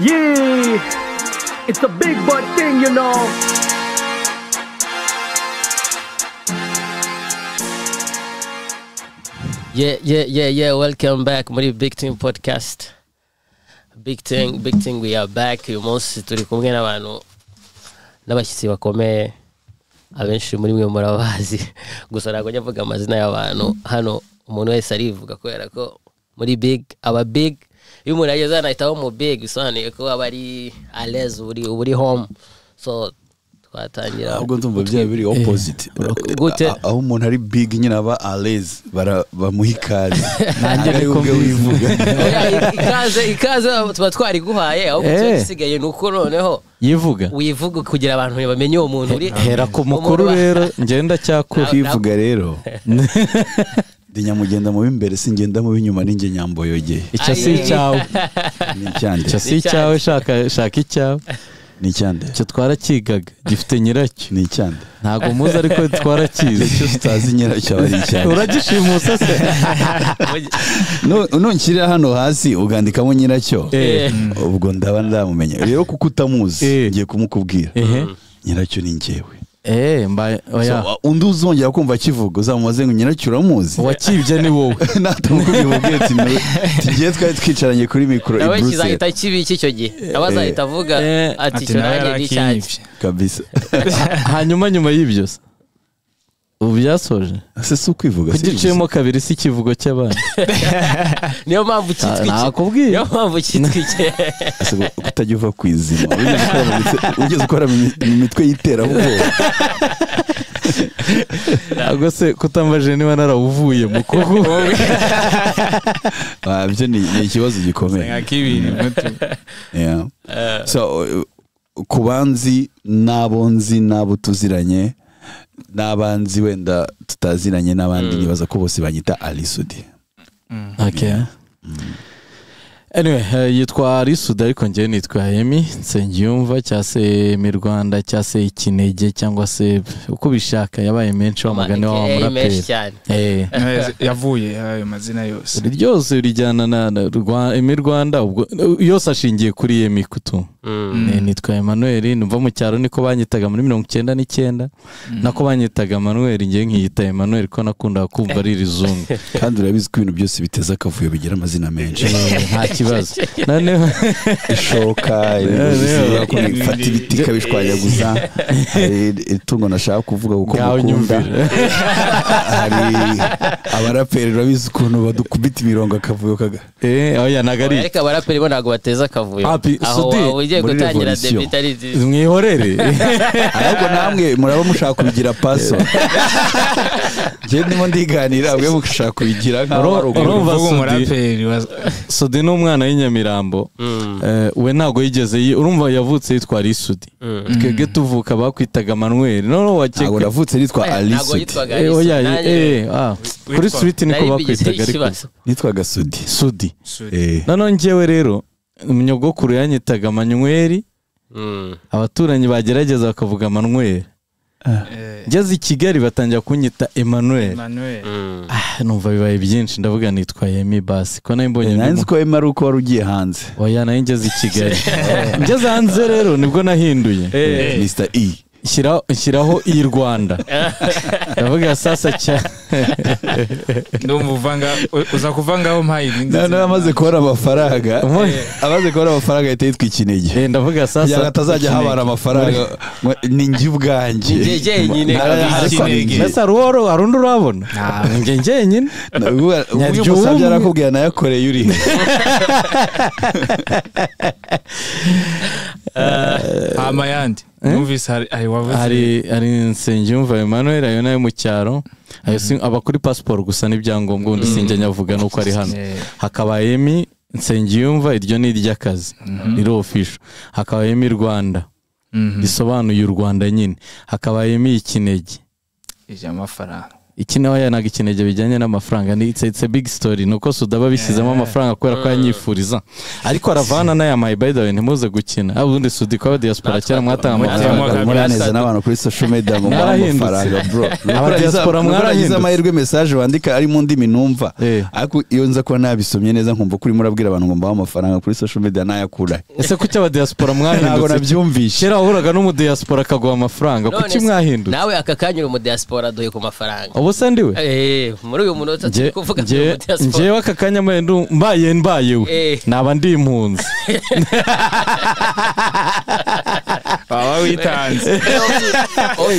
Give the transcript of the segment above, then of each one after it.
Yeah, it's a big boy thing, you know. Yeah. Welcome back muri Big Team Podcast. Big thing, we are back. Uyu munsi turi kumwe n'abantu n'abashyitsi bakomeye, abenshi muri mwe murabazi. Gusa ntabwo njya mvuga amazina y'abantu hano, umuntu wese arivuga kubera ko muri big aba big. Iyo umuntu ageze hano ahita aba mu big, bisobanuye ko aba ari à l'aise, uri home. So twatangira. Ahubwo ndumva byaba biri opposite. Gute? Aho umuntu ari big nyine aba à l'aise, bamuha ikaze. Nanjye niko mbivuga. Ikaze tuba twariguhaye, ahubwo igisigaye ni uko noneho yivuga. Wivuga kugira abantu bamenye uwo muntu uri. Hera ku mukuru rero, ngenda cyakura. Kwivuga rero. Ndi nyamugenda mu b'imbere, singenda mu b'inyuma, ninjye nyamboyogeye. Icyo si icyawe. Ni icyande. Icyo si icyawe, shaka icyawe. Ni icyande. Icyo twarakigaga gifite nyiracyo. Ni icyande. Ntago muzi ariko twarakize. Icyo tutazi nyiracyo ari icyande. Uragishimusa se? Nunshyirira hano hasi ugandikamo nyiracyo, ubwo ndaba ndamumenya. Rero kuko utamuzi ngiye kumukubwira. Nyiracyo ni njyewe. Oya. Undi uzongera kumva akivuga uzamubaze ngo nyiracyo uramuzi? Wakibye ni wowe. Natamukubwiye ati tugiye twari twicaranye kuri mikoro i Nawe Brussels. kizahita kibiki icyo gihe. Abazahita avuga ati cyo nanjye ni icyanjye. Kabisa. Hanyuma nyuma y'ibyo se ubu byasoje. Ese si ukwivuga? Kugiciyemo kabiri si ikivugo cy'abana. Niyo mpamvu cyitwa iki? Nakubwiye. Niyo mpamvu cyitwa iki? Ese kutajya uva ku izima. Ugeze ukora mu mitwe y'iterabwoba. Ntabwo se kutambaje niba narawuvuye mu kuko. Ibyo ni ikibazo gikomeye. Yeah. So ku banzi n'abo nzi n'abo tuziranye n'abanzi wenda tutaziranye n'abandi, nibaza ko bose banyita Ally Soudy. Okay. Anyway, yitwa Ally Soudy ariko njye nitwa Emmy Nsengiyumva, cyangwa se Emi Rwanda, cyangwa se Ikinege, cyangwa se uko bishaka. Yabaye menshi wa mugani wa muraperi. Yavuye ayo mazina yose. Ryose rijyana na Emi Rwanda, ubwo yose ashingiye kuri Emmy kutu. Nitwa Emmanuel, numva mu cyaro niko banyitaga muri 99, nako banyitaga Emmanuel, ngiye nkiyita Emmanuel ko nakundaga kumva ari rizungu. Kandi urabizi ko ibintu byose biteza akavuyo bigira amazina menshi. Nta kibazo. Noneho ishoka ifata ibiti ikabishwanyaguza. Itungo nashaka kuvuga kuko mukunda. Hari abaraperi urabizi ukuntu badukubita imirongo akavuyo kaga. Oya nagari. Ariko abaraperi bo ntago bateza akavuyo. Aho ugiye gutangira debitarizi. Mwihorere. Ahubwo namwe muraba mushaka kubigira paso. Nje ndimo ndiganira mwe mushaka kubigira nkaho urumva umuraperi. Soudy ni umwana w'inyamirambo. We ntago yigeze, urumva yavutse yitwa Ally Soudy. Twebwe tuvuka bakwitaga Manuel. None wakeka. Ntago navutse nitwa Ally Soudy. Oya kuri street niko bakwitaga, ariko nitwaga Soudy. Soudy. None njyewe rero umunyogokuru yanyitaga Manuel. Abaturanyi bagerageza bakavuga Manuel. Ngeze i Kigali batangira kunyita Emmanuel. Numva bibaye byinshi, ndavuga nitwa Emmy basi. Ko nayimbonye nanzi ko Emmy ari uko wari ugiye hanze. Oya nayo ngeze i Kigali. Ngeze hanze rero nibwo nahinduye. Mr E. Shyiraho i Rwanda. Ndavuga sasa cya ndumva uza kuvangaho mpayi. None amaze kubona amafaranga. Amaze kubona amafaranga ahita yitwa Ikinege. Ndavuga sasa atazajya habara amafaranga ni njye ubwanjye. Njye jyenyine. Mbese ruhoro harundi urabona? Njye jyenyine. Uyu musabye arakubwira nayakoreye uri. Amayandi. Numvise hari wavuze hari Nsengiyumva Emmanuel, ayo nayo mu cyaro, ayo aba kuri passport gusa n'ibyangombwa, undi sinjya nyavuga nuko ari hano. Hakaba Emmy Nsengiyumva, iryo ni iry'akazi riri official. Hakaba Emmy Rwanda risobanuye u Rwanda nyine. Hakaba Emmy Ikinege iry'amafaranga. Iki nawe yanaga ikinege bijyanye n'amafaranga ni it's a big story nuko Sudaba bishyizemo amafaranga kubera ko yanyifuriza ariko aravana n'aya my by the way ntimuze gukina ubundi Sudi kwa diaspora kera mwatanga amafaranga muraneza n'abantu kuri social media mu amafaranga bro aba diaspora mwarahindutse amahirwe message wandika ari mu ndimi numva ariko iyo nza kuba nabisomye neza nkumva kuri murabwira abantu ngo mbaho amafaranga kuri social media nayakura ese kuki aba diaspora mwahindutse ntabwo nabyumvishe kera wahuraga n'umu diaspora akaguha amafaranga kuki mwahindutse nawe aka kanya uri mu diaspora duhe ku mafaranga ubu se ndiwe muri uyu munota turi kuvuga mu diaspora njyewe aka kanya mbaye naba ndi impunzi baba witanze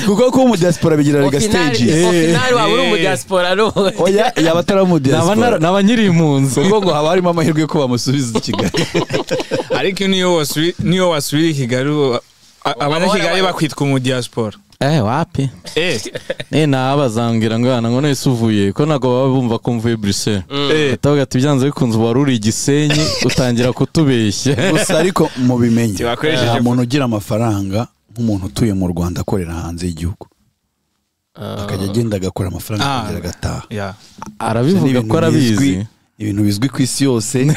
kuko ko mu diaspora bigira rega stage final waba uri mu diaspora no oya yaba atari mu diaspora naba nyiri impunzi kuko ngo haba harimo amahirwe ko bamusubiza i Kigali ariko niyo wasubira i Kigali abanyakigali bakwitwa mu diaspora wapi nabazangira ngo yana ngo nese uvuye ko ntago baba bumva ko mvuye Bruxelles atavuga ati byanze bikunze wari uri Gisenyi utangira kutubeshya gusa ariko mubimenye nta muntu ugira amafaranga nk'umuntu utuye mu Rwanda akorera hanze y'igihugu akajya agenda agakora amafaranga akongera agataha arabivuga ko arabizi ibintu bizwi ku isi yose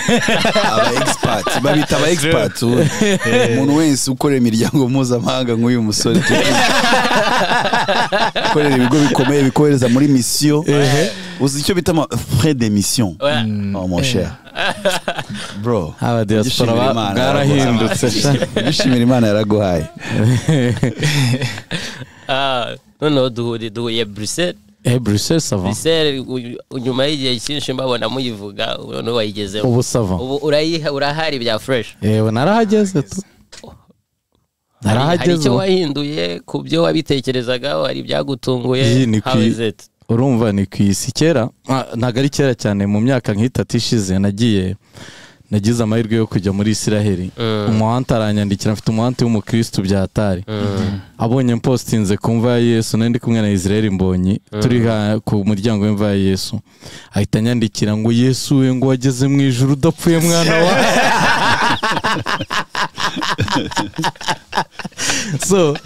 aba experts babita aba experts umuntu wese ukorera imiryango mpuzamahanga nk'uyu musore ukorera ibigo bikomeye bikohereza muri mission uzi icyo bita ama frais de mission oh mon cher bro aba diaspora barahindutse bishimira Imana yaraguhaye noneho duhuye Bruxelles Bruxelles ça va Bruxelles nyuma y'igihe cyinshi mbabona muyivuga none wayigezeho ubu ça va ubu urahari bya fresh narahageze tu narahageze icyo wahinduye ku byo wabitekerezaga hari ibyagutunguye how is it urumva ni ku isi kera ntago ari kera cyane mu myaka nk'itatu ishize nagize amahirwe yo kujya muri Isiraheli umuhanda aranyandikira mfite umuhanda w'umukristo byatari abonye mpostinze ku mva ya Yesu nari ndi kumwe na Israel Mbonyi turi ku muryango w'imva ya Yesu ahita anyandikira ngo Yesu we ngo wageze mu ijuru udapfuye mwana wa so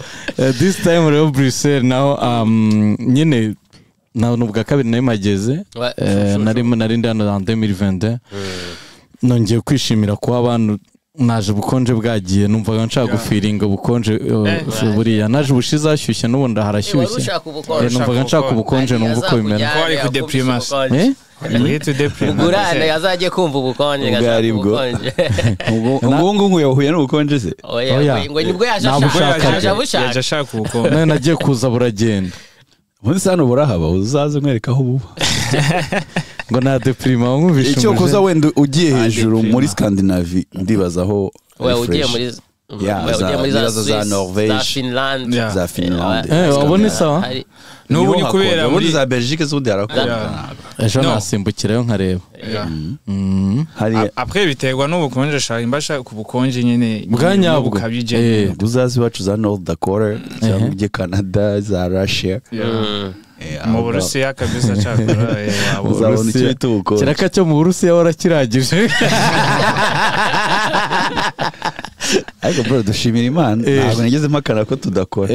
this time rero Bruxelles naho nyine na nubwa kabiri nari mageze nari ndi hano en 2022 nongeye kwishimira kuba abantu naje ubukonje bwagiye numvaga nshaka gufiringa ubukonje buriya naje ubushize hashyushye n'ubundi harashyushye numvaga nshaka ubukonje numva uko bimera ugurane azajye kumva ubukonje ubwo ngubu yahuye n'ubukonje se ngo nibwo yaje ashaka ubukonje none nagiye kuza buragenda ubundi se hano burahaba uzaze nkwereka aho buba ngo na deprima wumvishe icyo kuza wenda ugiye hejuru muri Scandinavie ndibaza aho ugiye muri za Norvège za Finland ubone sawa n'ubu ni kubera muri za Belgique z'undi harakora ejo nasimbukirayo nkareba après biterwa n'ubukonje shaka imbasha ku bukonje nyine bwa nyabwo uzazi iwacu za North Dakota cyangwa ujye Canada za Russia mu Burusiya kabisa cyakora uzabona icyo bita ubukonje kiraka cyo mu Burusiya warakiragije ariko bro dushimira Imana ntabwo nigeze mpakana ko tudakora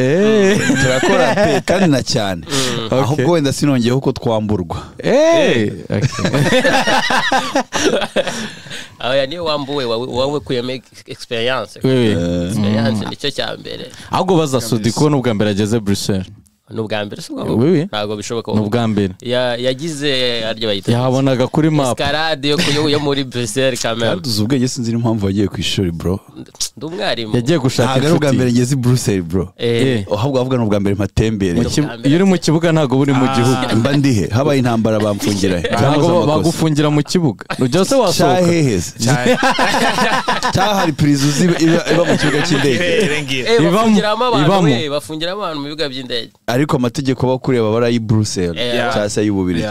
turakora pe kandi na cyane ahubwo wenda sinongeyeho ko twamburwa aya niyo wambuwe wowe kuyemo experience nicyo cya mbere ahubwo baza Sudi ko n'ubwa mbere ageze Bruxelles n'ubwa mbere ntabwo bishoboka n'ubwa mbere yagize aryo bayita yahabonaga kuri map escarade yo muri Bruxelles quand même uzi ubwenge sinzi n'impamvu wagiye ku ishuri bro ndi umwarimu yagiye gushaka inshuti ntabwo ari ubwa mbere ngeze i Bruxelles bro ahubwo avuga ni ubwa mbere mpatembere iyo uri mu kibuga ntabwo uri mu gihugu mba ndihe habaye intambara bamfungira ntabwo bagufungira mu kibuga ujya se wasohoka cyaheheze cyaha hari prison iba mu kibuga cy'indege bafungiramo abantu mu bibuga by'indege ariko amategeko bakureba barayi Bruxelles cyangwa se y'Ububirigi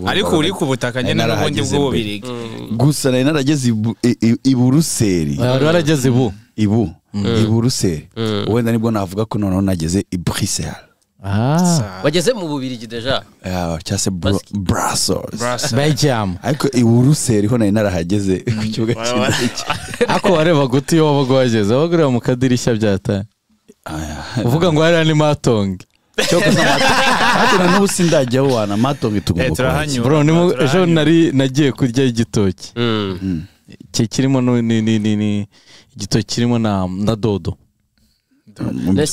ariko uri ku butaka nyine n'ubundi bw'Ububirigi gusa nari narageze i Buruseli wari warageze ibu i Buruseli wenda nibwo navuga ko noneho nageze i Bruxelles wageze mu Bubirigi deja cyangwa se Brussels Belgium ariko i Buruseli ho nari narahageze ku kibuga cy'indege ako warebaga uti iyo wabaga wageze wabaga ureba mu kadirishya byataye uvuga ngo hariya ni matonge Cyokoza amata n'ubu sindajyaho wana matongo tugomba turahanyura. Bro, ejo nari nagiye kurya igitoki. Kirimo ni igitoki kirimo na dodo.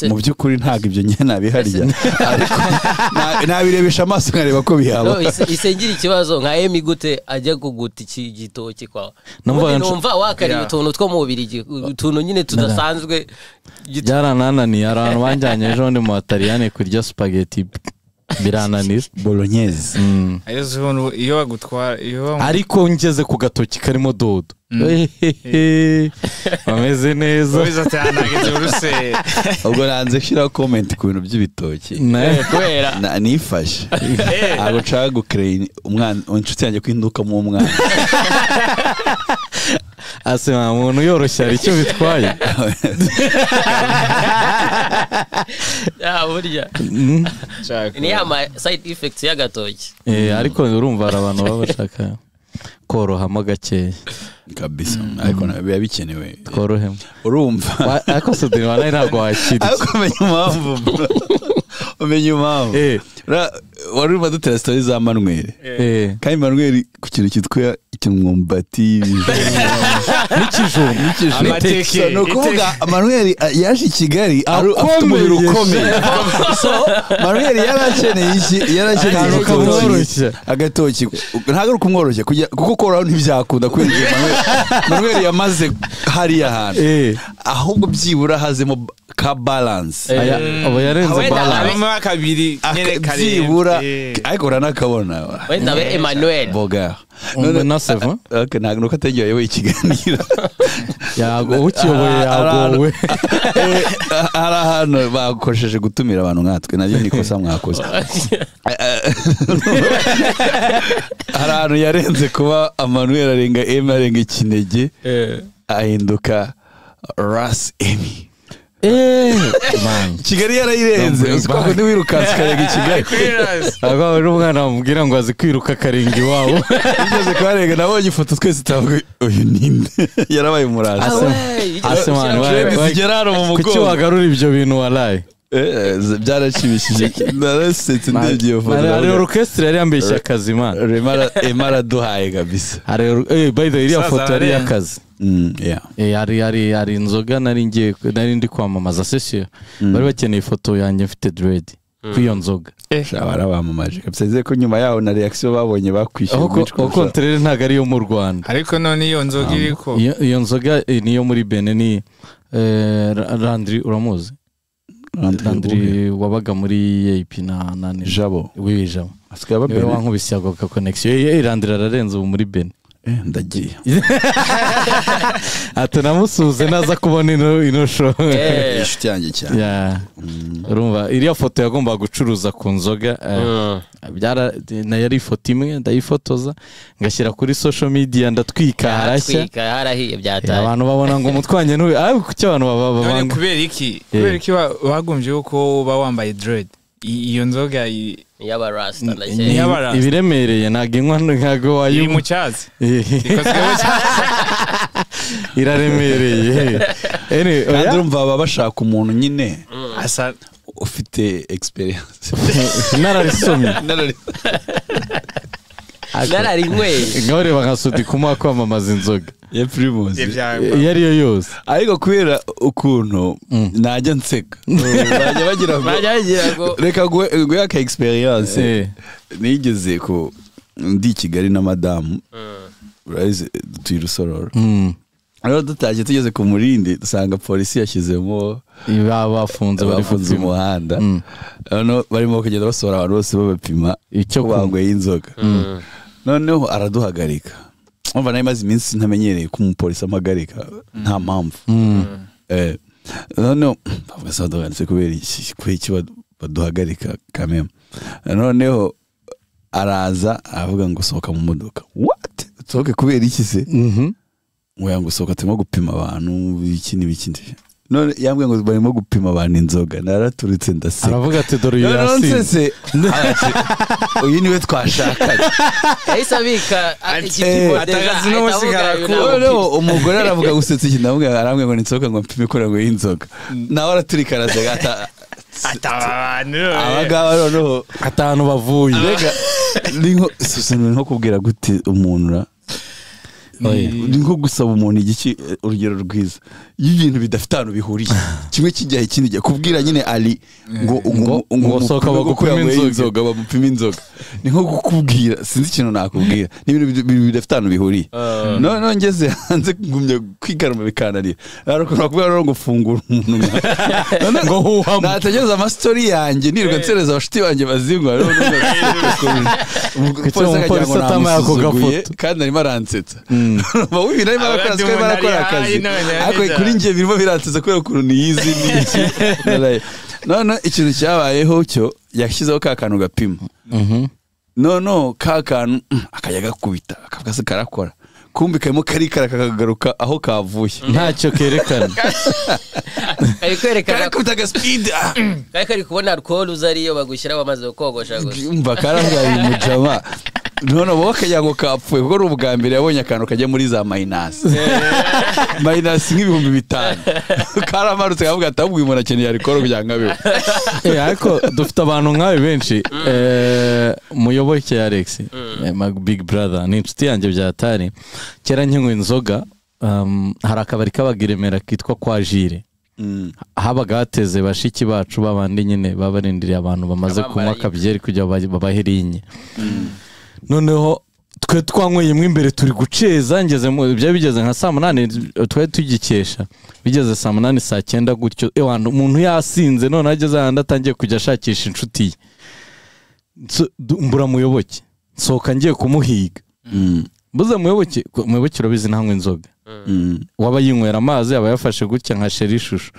Mu by'ukuri ntabwo ibyo nyine nabiharya ariko nabirebesha amaso nkareba ko bihaba. Isengira ikibazo nka Emi gute ajya kuguta iki gitoki kwa numva wakariye utuntu two mu Bubiligi, utuntu nyine tudasanzwe. Byaranananiye, hari abantu banjyanye ejo ndi mu Bataliyani kurya spaghetti birananira bolognese. Iyo bagutwara ariko ngeze ku gatoki karimo dodo bameze neza. Ubwo nanze shyiraho comment ku bintu by'ibitoki nifashe ntabwo nshaka gucreate umwana inshuti yanjye kwindukamo umwana. Ase umuntu yoroshye hari icyo bitwaye. Burya ni ya side effects y'agatoki. Ariko urumva hari abantu baba bashaka korohamo gakeya kabisa, ariko biba bikenewe tworohemo. Urumva ariko sudeni wanaye ntabwo wakiriye. Ariko umenya impamvu wari urimo dutera story za Manuel. Kandi Manuel ku kintu cyitwa ikimwumbati n'ikijumba amateke, ni ukuvuga Manuel yaje i Kigali afite umubiri ukomeye. So Manuel yarakeneye iki? Yarakeneye agatoki. Ntabwo ari ukumworoshya kuko koroha ntibyakunda kubera igihe Manuel yamaze hariya hantu, ahubwo byibura hazemo ka balance. Aba yarenze balance kabiri byibura, ariko uranakabona wenda be Emmanuel Boga none c'est vrai. Okay, ntabwo nuko ategereje ikiganiro yago ukiyoboye yagowe. Hari ahantu bakosheje gutumira abantu nkatwe nabyo ni kosa mwakoze. Hari ahantu yarenze kuba Emmanuel arenga M arenga ikinege ahinduka Ras Emi. Man. Kigali yarayirenze uziko ko ntiwirukanse karenga i Kigali. Aba ari umwana bamubwira ngo azi kwiruka karenga iwabo. Igeze karenga nabonye ifoto twese tavuga uyu ninde yarabaye umurasi. Ase man kuki wagarura ibyo bintu walaye? Byarashimishije narasetse ndebye iyo foto. Hari orchestre yari yambeshye akazi man. Remara duhaye kabisa. Hari by the way iriya foto yari yakazi. Hari inzoga nari ngiye nari ndi kwamamaza session bari bakeneye ifoto yanjye mfite dread kwiyo nzoga. Barabamamaje kabisa nze ko nyuma yaho na reaction babonye bakwishyura. Au contraire ntago ari yo mu Rwanda. Ariko none iyo nzoga iriko iyo nzoga niyo muri Benin ni Landry uramuzi? Landry wabaga muri AP na Jabo. Oui Jabo. Asigaye aba Benin. Wankubise yago ka connection. Landry ararenze ubu muri Benin. Ndagiye. Ati namusuze naza kubona ino show. Inshuti yanjye cyane. Urumva iriya foto yagomba gucuruza ku nzoga byara na yari ifoto imwe ndayifotoza ngashyira kuri social media ndatwika harashya. Atwika harahiye byataye. Abantu babona ngo umutwanye n'uyu ariko kuki abantu babanga. Kubera iki? Kubera iki bagombye uko uba wambaye dread? Iyo nzoga y'abarasta ibiremereye ntago inywa ntago wayo iri mu cyatsi ikozwe mu cyatsi iraremereye. Kandi urumva baba bashaka umuntu nyine asa ufite experience nararisomye nararinyweye ngaho reba nka Sudi kumuha kwamamaza inzoga ya Primus iyo ariyo yose ariko kubera ukuntu najya nseka bajya bagira ngo reka guhe aka experience nigeze ko ndi i Kigali na madamu urabizi dutuye Rusororo rero dutashye tugeze ku Murindi dusanga polisi yashyizemo bafunze bafunze umuhanda noneho barimo kugenda basohora abantu bose babapima icyo banyweye inzoga noneho araduhagarika. Umva nari maze iminsi ntamenyereye ko umupolisi ampagarika nta mpamvu. Noneho bavuga se baduhagaritse kubera iki baduhagarika kameme. Noneho araza aravuga ngo sohoka mu modoka. What? Sohoke kubera iki se? Ngo ngo sohoka turimo gupima abantu iki n'ibiki. None yambwiye ngo barimo gupima abantu inzoga naraturitse ndaseka. Aravuga ati dore uyu yasinze. Uyu niwe twashakaga. Yahise abika igipimo atagazi n'umusigara ku. Noneho umugore aravuga gusetsa iki ndamubwira arambwiye ngo ninsohoka ngo mpime ko nanyweye inzoga. Nawe araturika araseka ata Atabanu abagabo noneho atanu bavuye rega ni nko kubwira gute umuntu ni nko gusaba umuntu igiki urugero rwiza iyo ibintu bidafite ahantu bihuriye kimwe kijya ikindi gihe kubwira nyine Ali ngo ngo sohoka bagupime inzoga bamupime inzoga ni nko kukubwira sinzi ikintu nakubwira ni ibintu bidafite ahantu bihuriye none ngeze hanze ngumye kwigarama bikananira ariko nakubwira ngo fungura umuntu ngo huhamo nategereza ama story yanjye nirwa nsereza abashuti banjye bazingwa umupolisi atamaye ako gafoto kandi arimo aransetsa bawe ibintu arimo arakora siko arimo arakora akazi ariko kuri njye birimo biransetsa kubera ukuntu niyizi n'iki none ikintu cyabayeho cyo yashyizeho ka kantu gapima none ka kantu akajya gakubita akavuga se karakora kumbi karimo karikara kakagaruka aho kavuye ntacyo kerekana kari kwerekana karakubita aga speed kari kari kubona alcohol uza ariyo bagushyira bamaze kogosha gusa umva karabwaye umujama none wowe akagira ngo kapfuye kuko ari ubwa mbere yabonye akantu kajya muri za minus minus nk'ibihumbi 5 karamarutse kavuga ati ahubwo uyu muntu akeneye alcohol kugira ngo abeho ariko dufite abantu nkawe benshi Muyoboke Alex my big brother ni inshuti yanjye byatari kera nkinywa inzoga hari akabari kabaga i Remera kitwa kwa Jire habaga hateze bashiki bacu babandi nyine babarindiriye abantu bamaze kunywa akabyeri kugira babahe noneho twe twanyweye imwe imbere turi guceza ngeze byari bigeze nka saa 8 twari tugikesha bigeze saa 8 saa 9 gutyo ewana umuntu yasinze none ageze ahandi atangiye kujya ashakisha inshuti ye mbura Muyoboke nsohoka ngiye kumuhiga mbuze Muyoboke urabizi ntanywa inzoga waba yinywera amazi aba yafashe gutya nka sheri ishusho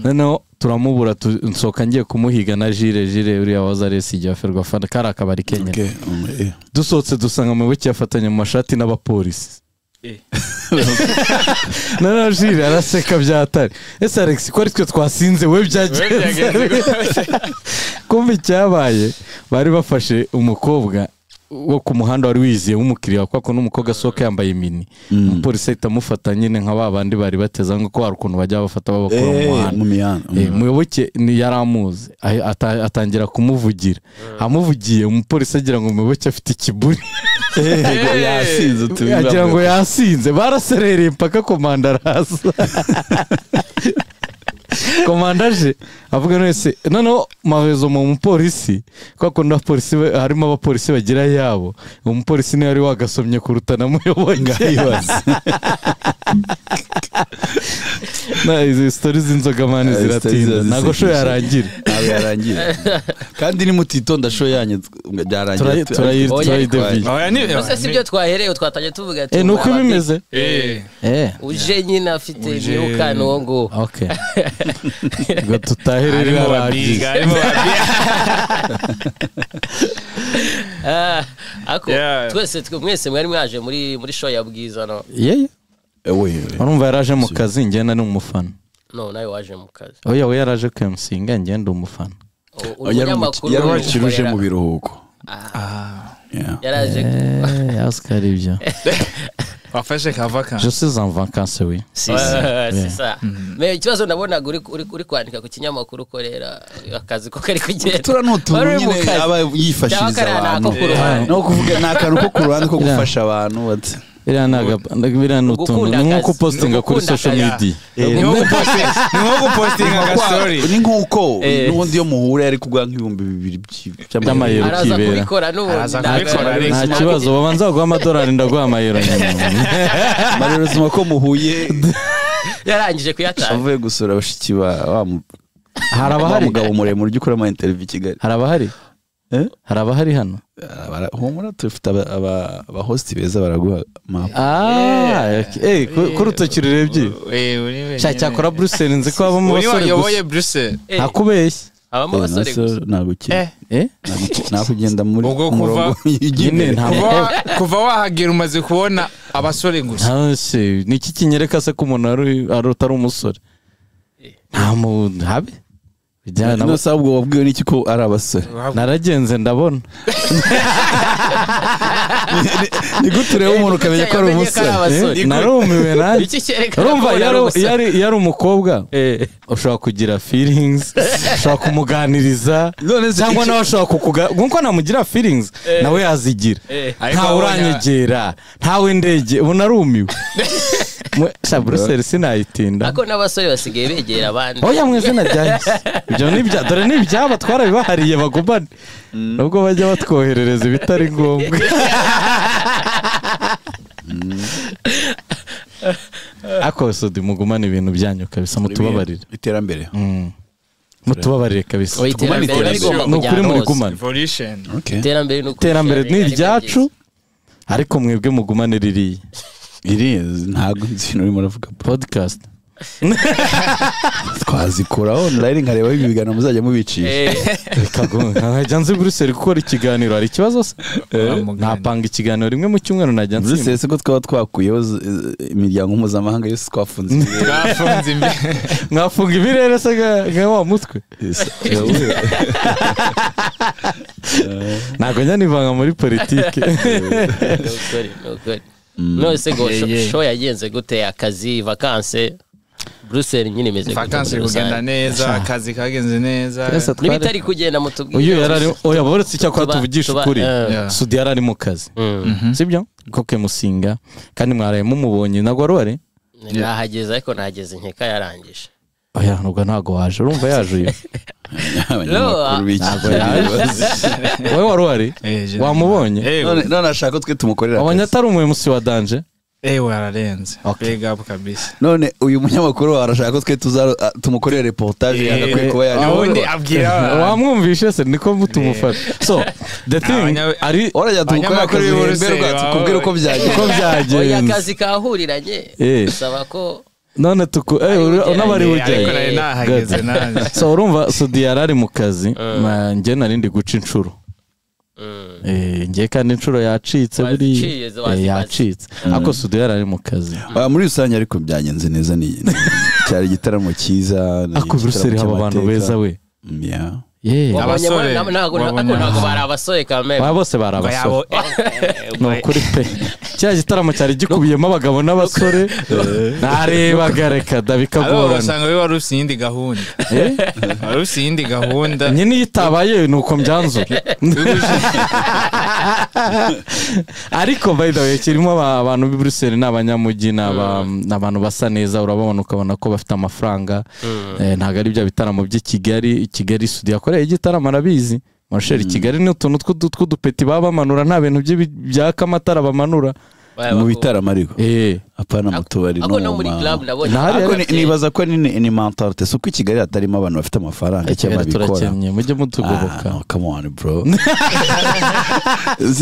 noneho turamubura nsohoka ngiye kumuhiga na Jire uriya waza aresi igihe aferwa fana kari akabari Kenya dusohotse dusanga Muyoboke yafatanye mu mashati n'abapolisi noneho Jire araseka byatari ese Alex ko ari twe twasinze we byagenze kumva icyabaye bari bafashe umukobwa wo ku muhanda wari wiziye w'umukiriya kuko n'umukobwa asohoka yambaye mini umupolisi ahita amufata nyine nka ba bandi bari bateza ngo ko hari ukuntu bajya bafata babakura mu muhanda Muyoboke yari amuzi atangira kumuvugira amuvugiye umupolisi agira ngo Muyoboke afite ikiburi yasinze agira ngo yasinze baraserereye mpaka komanda araza komanda aje avuga wese noneho mahezo mu mupolisi kuko n'abapolisi harimo abapolisi bagira yabo umupolisi niwe wari wagasomye kuruta na Muyoboke na izi stories z'inzoga mani ziratinda ntago show yarangira ntabwo yarangira kandi ni mutitonda show yanyu byarangira turayideviye si byo twahereye twatangiye tuvuga ati nuko bimeze uje nyine afite imyuka n'uwo nguwo okay ngo tutaherere baragize ako twese mwese mwari mwaje muri show ya Bwiza no urumva yaraje mu kazi ngenda ni umufana no nawe waje mu kazi oya we yaraje kumusinga ngenda umufana yari mu biruhuko yaraje Oscar ibyo wafashe ka vacances je suis en vacances oui si c'est ça mais ikibazo nabonaga uri kwandika ku kinyamakuru ukorera akazi ko kari kugenda tura n'utuntu nyine aba yifashiriza abantu no kuvuga ni akantu ko ku ruhande ko gufasha abantu biriya ni utuntu ni nko gupostinga kuri social media ni nko gupostinga agastori ni nkuko n'ubundi iyo muhura yari kuguha nk'ibihumbi 2 by'amayero kibera nta kibazo babanza baguha amadolari ndaguha amayero amayero sima ko muhuye yarangije kuyatanga avuye gusura bashiki ba hari abahari mugabo muremure ujya ukora ama interview i Kigali hari abahari hari abahari hano humura tufite aba host beza baraguha map kuri urutoki rurebye cyakora Bruxelles nzi ko habamo abasore gusa uyoboye Bruxelles ntakubeshye habamo abasore gusa ntabwo ugenda muri murongo nyine kuva wahagera umaze kubona abasore gusa niki kinyereka se ko umuntu ari utari umusore nta muntu habe Bijyana No sabwo wabwiwe n'iki ko ari abasore? Naragenze ndabona. Ni gute ureba umuntu ukamenya ko ari umusore? Narumiwe nanjye. Urumva yari umukobwa ushobora kugira feelings, ushobora kumuganiriza cyangwa nawe ashobora kukuga nkuko namugira feelings nawe yazigira. Ntawe uranyegera, ntawe ndege, ubu narumiwe. Sha Brussels sinayitinda. Ako n'abasore basigaye begera abandi. Oya mwese najyanye. Ibyo nibya dore nibyaba twarabibahariye bagumane. Nubwo bajya batwoherereza ibitari ngombwa. Ako Sudi mugumane ibintu byanyu kabisa mutubabarire. Iterambere. Mutubabarire kabisa. Tugumane iterambere. Nukuri muri gumane. Evolution. Iterambere iterambere ni iryacu ariko mwebwe mugumane ririya. Iri ntago nzi urimo uravuga podcast. Twazikura online nkareba ibiganiro muzajya mubicisha. Nkajya nzi Brussels gukora ikiganiro hari ikibazo se? Napanga ikiganiro rimwe mu cyumweru najya nzi. Brussels ko twaba twakuyeho imiryango mpuzamahanga yose twafunze imbere. Twafunze imbere. Mwafunga ibirere se nka wa mutwe. Ntago njya nivanga muri politike. No. No se go show yagenze gute akazi vacances Brussels nyine imeze gute? Vacances kugenda neza, akazi kagenze neza. Nibitari kugenda mutubwire. Uyu yarari oya boretse icyakora tuvugisha ukuri. Sudi yarari mu kazi. Sibyo? Koke Musinga kandi mwaraye mumubonye nagwa rwari? Nahageze ariko nahageze nkeka yarangije. Oya nubwo ntago waje urumva yaje uyu. Abanyamakuru b'iki. Wowe wari wari? Wamubonye? None ashaka twe tumukorera. Abonye atari umuyobozi wa Danje? Ewe ararenze. Big up kabisa. None uyu munyamakuru arashaka ko twe tumukorera reportage yagakwiye kuba yaje. Ubundi abwira wamwumvishe se niko mutumufata. So the thing ari orajya tumukorera akazi hemberwa tukubwira uko byagenze. Oya akazi kahuriranye bisaba ko none tuku unabari ujyaye. Nahageze nanjye. So urumva Sudi yarari mu kazi nge narindi guca inshuro. Nge kandi inshuro yacitse buri yacitse ako Sudi yarari mu kazi. Muri rusange ariko byagenze neza ni cyari igitaramo cyiza. Ako Brussels haba abantu beza we. Yeah. Abasore ntago bari abasore kamere. Ba bose bari abasore. No kuri pe. Cya gitaramo cyari gikubiyemo abagabo n'abasore. Narebaga reka dabikagorana. Usanga we wari ufite iyindi gahunda. Wari ufite iyindi gahunda. Nyine yitabaye nuko mbyanzura. Ariko by the way kirimo abantu b'i Brussels n'abanyamujyi n'abantu basa neza urababona ukabona ko bafite amafaranga. Ntago ari bya bitaramo by'i Kigali. Kigali Sudi yakoreye igitaramo arabizi. Marshal Kigali ni utuntu tw'udupeti baba bamanura nta bintu byaka amatara bamanura mu bitaramo ariko apana mu tubari no muri club nabonye. Ariko nibaza ko ni mentalite suko i Kigali hatarimo abantu bafite amafaranga cyangwa babikora. Mujye mutugoboka. Come on bro.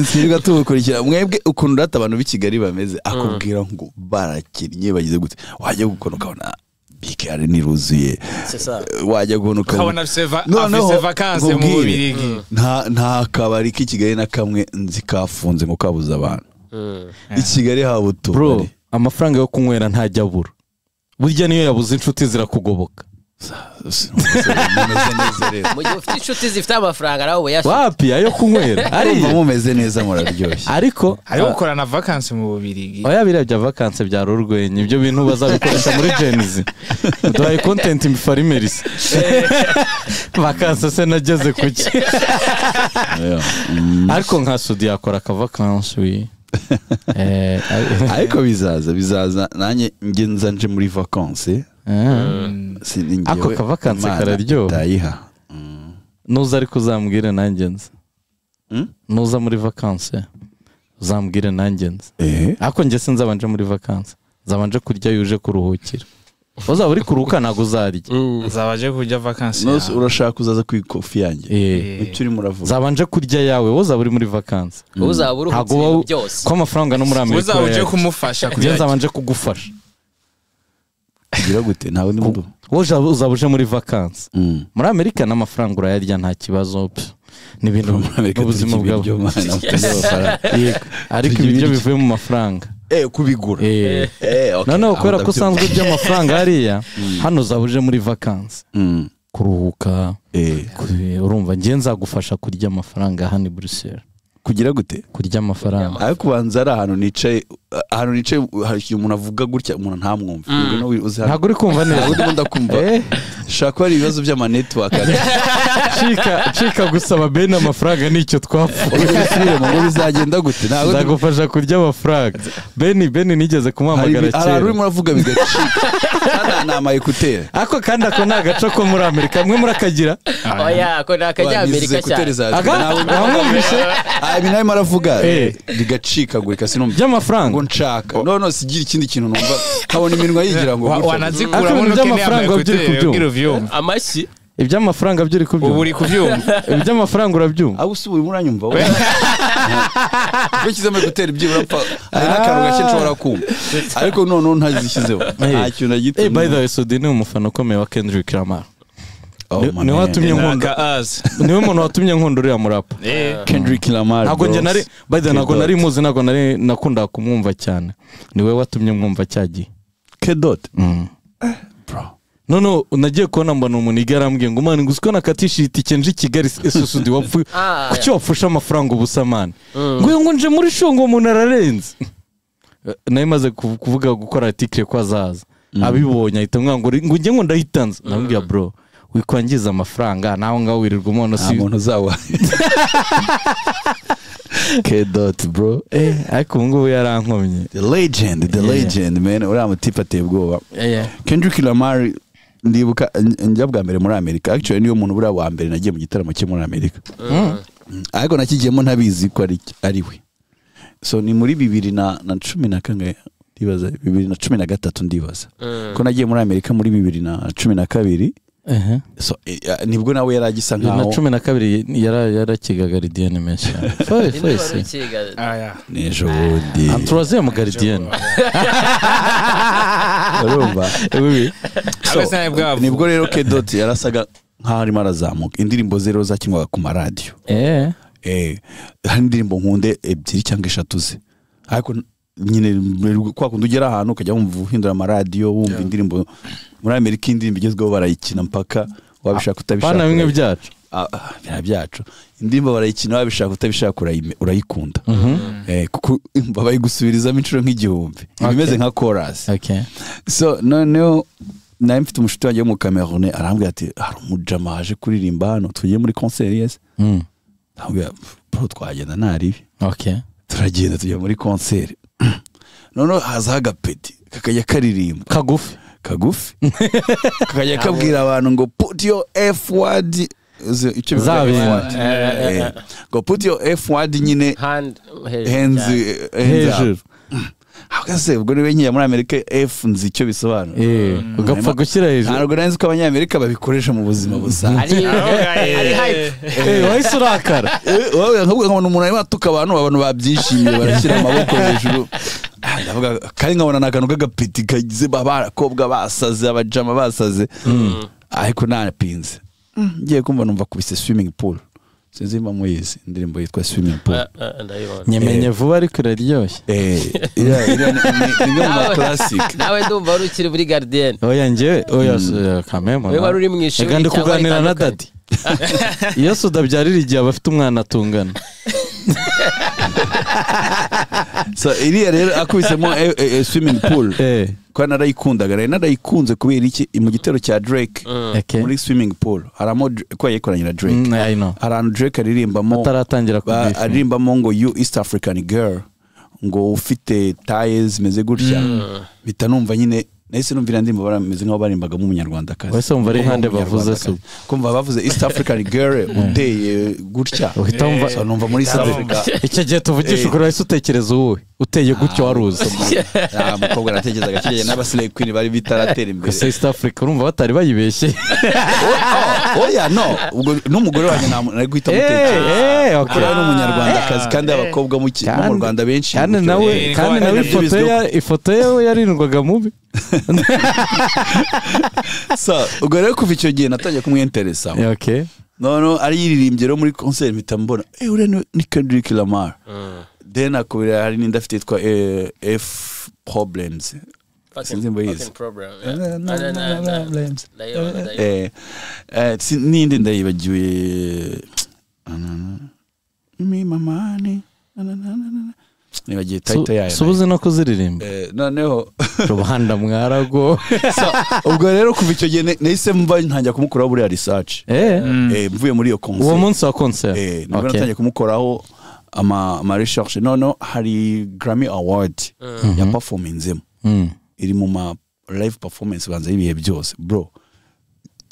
Sinirwa tubukurikira mwebwe ukuntu rata abantu b'i Kigali bameze akubwira ngo barakinnye bagize gute wajya gukora ukabona BKR niruzuye wajya guhona ukabona afise vacances mu Bubiligi. Nta kabari k'i Kigali na kamwe nzi kafunze ngo kabuze abantu. I Kigali haba utubari. Bro, amafaranga yo kunywera ntajya abura. Burya niyo yabuze inshuti zirakugoboka. Mu gihe ufite inshuti zifite amafaranga nawe uyafite. Wapi ayo kunywera? Ari mumeze neza muraryoshye. Ariko ari gukorana vacances mu Bubiligi. Oya birabya vacances bya rurwenye ibyo bintu bazabikoresha muri Gen Z. Duhaye content imfarimerisi. Vacances se nageze kuki. Ariko nka Sudi yakora ka vacances wi. Ariko bizaza nanjye nge nza nje muri vacances. Ako ka vacances kararyoha. Tayiha. Nuza ariko uzambwire nanjye nza. Nuza muri vacances uzambwire nanjye nza. Ako nge sinzabanje muri vacances. Nzabanje kurya yuje kuruhukira. Uzaba uri kuruhuka ntago uzarya. Nzabaje kurya vacances. Nose urashaka uzaza ku ikofi yanjye. Icyo urimo uravuga. Nzabanje kurya yawe uzaba uri muri vacances. Uzaba uruhutse ibintu byose. Ko amafaranga no muri Amerika. Uzaba uje kumufasha kurya. Nzabanje kugufasha. Kugira gute ntawe ndi mudu. Uzaba uje muri vacances. Muri Amerika n'amafaranga urayarya nta kibazo. Ni ibintu ubuzima bwawe. Ariko ibiryo bivuye mu mafaranga. Kubigura. Noneho kubera ko usanzwe urya amafaranga hariya hano uzaba uje muri vacances. Kuruhuka. Urumva ngiye nzagufasha kurya amafaranga hano i Bruxelles. Kugira gute? Kurya amafaranga. Ariko ubanza ari ahantu nicaye hari umuntu avuga gutya umuntu ntamwumva. Ntabwo uri kumva neza. Ntabwo ndakumva. Shaka ari ibibazo by'ama network. Cika gusaba Ben amafaranga nicyo twapfuye. Ngo bizagenda gute? Ntabwo nzagufasha kurya amafaranga. Ben nigeze kumuhamagara kera. Hari urimo uravuga bigacika. Kandi na ama écouteur. Ako kandi ako nagaco ko muri Amerika mwe murakagira. Oya ako nakajya Amerika cyane. Wamwumvise? Ibi nawe maravuga bigacikagurika sinumva. By'amafaranga. Ngo nshaka. No sigira ikindi kintu numva. Kabona iminwa yigira ngo wanazikura mu by'amafaranga by'uri. Amashyi iby'amafaranga byo uri kubyumva. Ubu uri kubyumva. Iby'amafaranga urabyumva. Abo usubira muranyumva wowe. Ubishyizemo gutera ibyibura mpfa. Hari n'akantu gake nshobora kumva. Ariko none ntazishyizeho. Nta kintu na gito. By the way, Sudi ni umufana ukomeye wa Kendrick Lamar. Niwe watumye nkunda. Niwe muntu watumye nkunda uriya murapa. Kendrick Lamar. Ntabwo njye nari by the way ntabwo nari muzi ntabwo nari nakunda kumwumva cyane. Niwe watumye mwumva cyagiye. K-Dot. Bro. No nagiye kubona mbona umuntu igarambwiye ngo man nguzi ko nakatishije itike nje Kigali Sudi wapfuye kuki wapfusha amafaranga ubusa man ngo nje muri show ngo umuntu ararenze. Nayo maze kuvuga gukora article ko azaza abibonye ahita ngo njye ngo ndahitanze namubwiye bro wikwangiza amafaranga naho ngaho wirirwa umuntu si umuntu zawa K-Dot bro. Ariko ubu ngubu yarankomye. The legend man uriya mutipe ateye ubwoba. Kendrick Lamar ndibuka njya bwa mbere muri Amerika. Actually niyo muntu buriya wa mbere nagiye mu gitaramo cye muri Amerika. Ariko nakigiyemo ntabizi ko ari we. So ni muri 2010 kangahe ndibaza 2013 ndibaza. Ko nagiye muri Amerika muri 2012. So nibwo nawe yaragisa nkaho 2012 yarakiga Gardien menshi. Foye. Nejo bundi. Troisième Gardien. Urumva. Nibwo rero K-Dot yarasaga nkaho arimo arazamuka. Indirimbo zero zakinwaga ku maradiyo. Hari indirimbo nkunde 2 cyangwa 3 ze. Ariko nyine kwa kundi ugera ahantu ukajya wumva uhindura amaradiyo wumva indirimbo muri Amerika indirimbo igezweho barayikina mpaka wabishaka utabishaka. Pana bimwe byacu. Byacu. Indirimbo barayikina wabishaka utabishaka urayikunda. Kuko bayigusubirizamo inshuro nk'igihumbi. Ibimeze nka chorus. So noneho nari mfite umushuti wanjye wo mu Cameroon arambwira ati hari umujama aje kuririmba hano tugiye muri concert yes. Ndamubwira bro twagenda naribi. Turagenda tujya muri concert. Noneho haza agapeti kakajya karirimba kagufi kakajya kabwira abantu ngo put your F word icyo ngo put your F word nyine hands hejuru. Ahagaze ubwo niwe nkiya muri Amerika F nzi icyo bisobanura. Ugapfa gushyira hejuru. Ntabwo nzi ko abanyamerika babikoresha mu buzima busanzwe. Ari hype. Wahise urakara. Nkabona umuntu arimo atuka abantu babyishimiye barashyira amaboko hejuru. Ndavuga kandi nkabona n'akantu k'agapeti kagize abakobwa basaze abajama basaze. Ariko nanapinze. Ngiye kumva numva kubise swimming pool. Sinzi mba muyizi indirimbo yitwa swimming pool. Nyemenye vuba ariko iraryoshye. Iriya ni imwe mu ma classic. Nawe ndumva wari ukiri muri Gardien. Oya njye oya kamemo. Wewe wari uri mu ishuri cyangwa ndi kuganira na daddy. Iyo sudabyarira igihe abafite umwana atungana. So iriya rero akubisemo swimming pool. Kwa narayikundaga rero narayikunze kubera iki mu gitero cya Drake muri swimming pool haramo ko yayikoranye na Drake. Hari Drake aririmbamo ataratangira kubifa aririmbamo ngo you East African girl ngo ufite ties meze gutya bitanumva nyine nahise numvira ndimba barameze nkaho barimbaga mu munyarwandakazi. Wese umva ari hande bavuze so kumva bavuze East African girl uteye gutya uhita umva so numva muri East Africa icyo gihe tuvugisha ukuri wahise utekereza uwowe uteye gutyo waruzi. Mukobwa natekerezaga kigiye n'aba Slay Queen bari bitaratera imbere. Gusa East Africa urumva batari bayibeshye. Oya no ubwo n'umugore wanjye nari guhita mutekereza. Kuko ari umunyarwandakazi kandi abakobwa mu Rwanda benshi kandi nawe ifoto ye yarindwaga mubi. So ubwo rero kuva icyo gihe natangiye kumwinteresa. No ari yiririmbye rero muri concert mpita mbona uriya ni Kendrick Lamar. Then akubira hari n'indi afite yitwa F Problems. Sinzi mbayizi. Problem. N'indi ndayibagiwe. Me mamani. Nibagiye title yayo. Subuze no kuziririmba. Noneho Rubanda mwarago. Ubwo rero kuva icyo gihe nahise mva ntangira kumukoraho buriya research. Mvuye muri iyo concert. Uwo munsi wa concert. Nibwo natangiye kumukoraho ama research. Noneho hari Grammy Award ya performance iri mu ma live performance banza ibihe byose bro.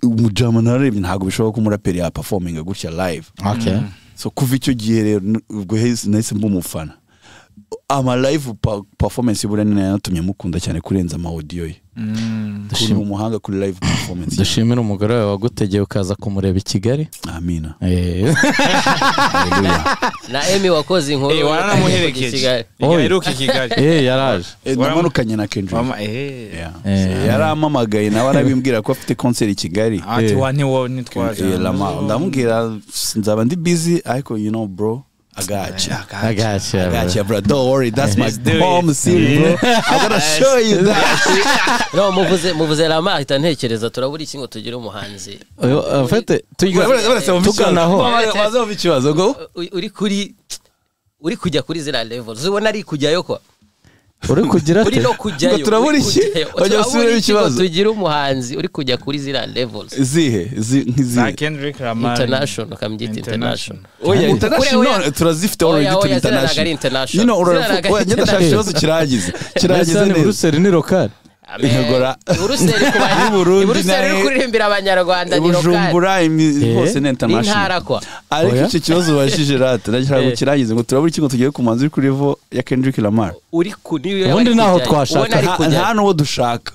Umujama narebye ntago bishoboka ko umuraperi ya performing gutya live. Okay. So kuva icyo gihe rero ubwo nahise mba umufana. Ama live performance buriya ni natumye mukunda cyane kurenza ama audio ye. Ni umuhanga kuri live performance. Dushimira umugore wawe wagutegeye ukaza kumureba i Kigali. Amina. Na Emi wakoze inkuru. Waranamuherekeje. Yaheruka i Kigali. Yaraje. Namanukanye na Kendrick. Yaramamagaye nawe arabimbwira ko afite concert i Kigali. Ati wa ntiwo nitwaje. Ndamubwira nzaba ndi busy ariko you know bro. I got you, bro. Don't worry, that's my home city, bro. I'm gonna show you that. No, muvuze Lamar ahita ntekereza turabura iki ngo tugire umuhanzi. Afite tuganaho. Ikibazo go. Uri kujya kuri zira levels. Ubona ari kujyayo ko. Uri kugira ate? Uri no kujyayo. Turabura iki? Oya usubire ikibazo. Tugire umuhanzi uri kujya kuri zira levels. Zihe? Nkizihe? Kendrick Lamar. International kambyita international. Oya international turazifite already turi international. You know oya ndashaka ikibazo kiragize. Kiragize neza. Buruseli ni local. Ihogora. Buruseli kuba Buruseli uri kuririmbira abanyarwanda ni local. Bujumbura hose ni international. Ariko icyo kibazo bashije rata ndashaka kukirangiza ngo turabura iki ngo tugere ku manzi uri kuri level ya Kendrick Lamar. Uri ku niyo ubundi naho twashaka nta nuwo dushaka.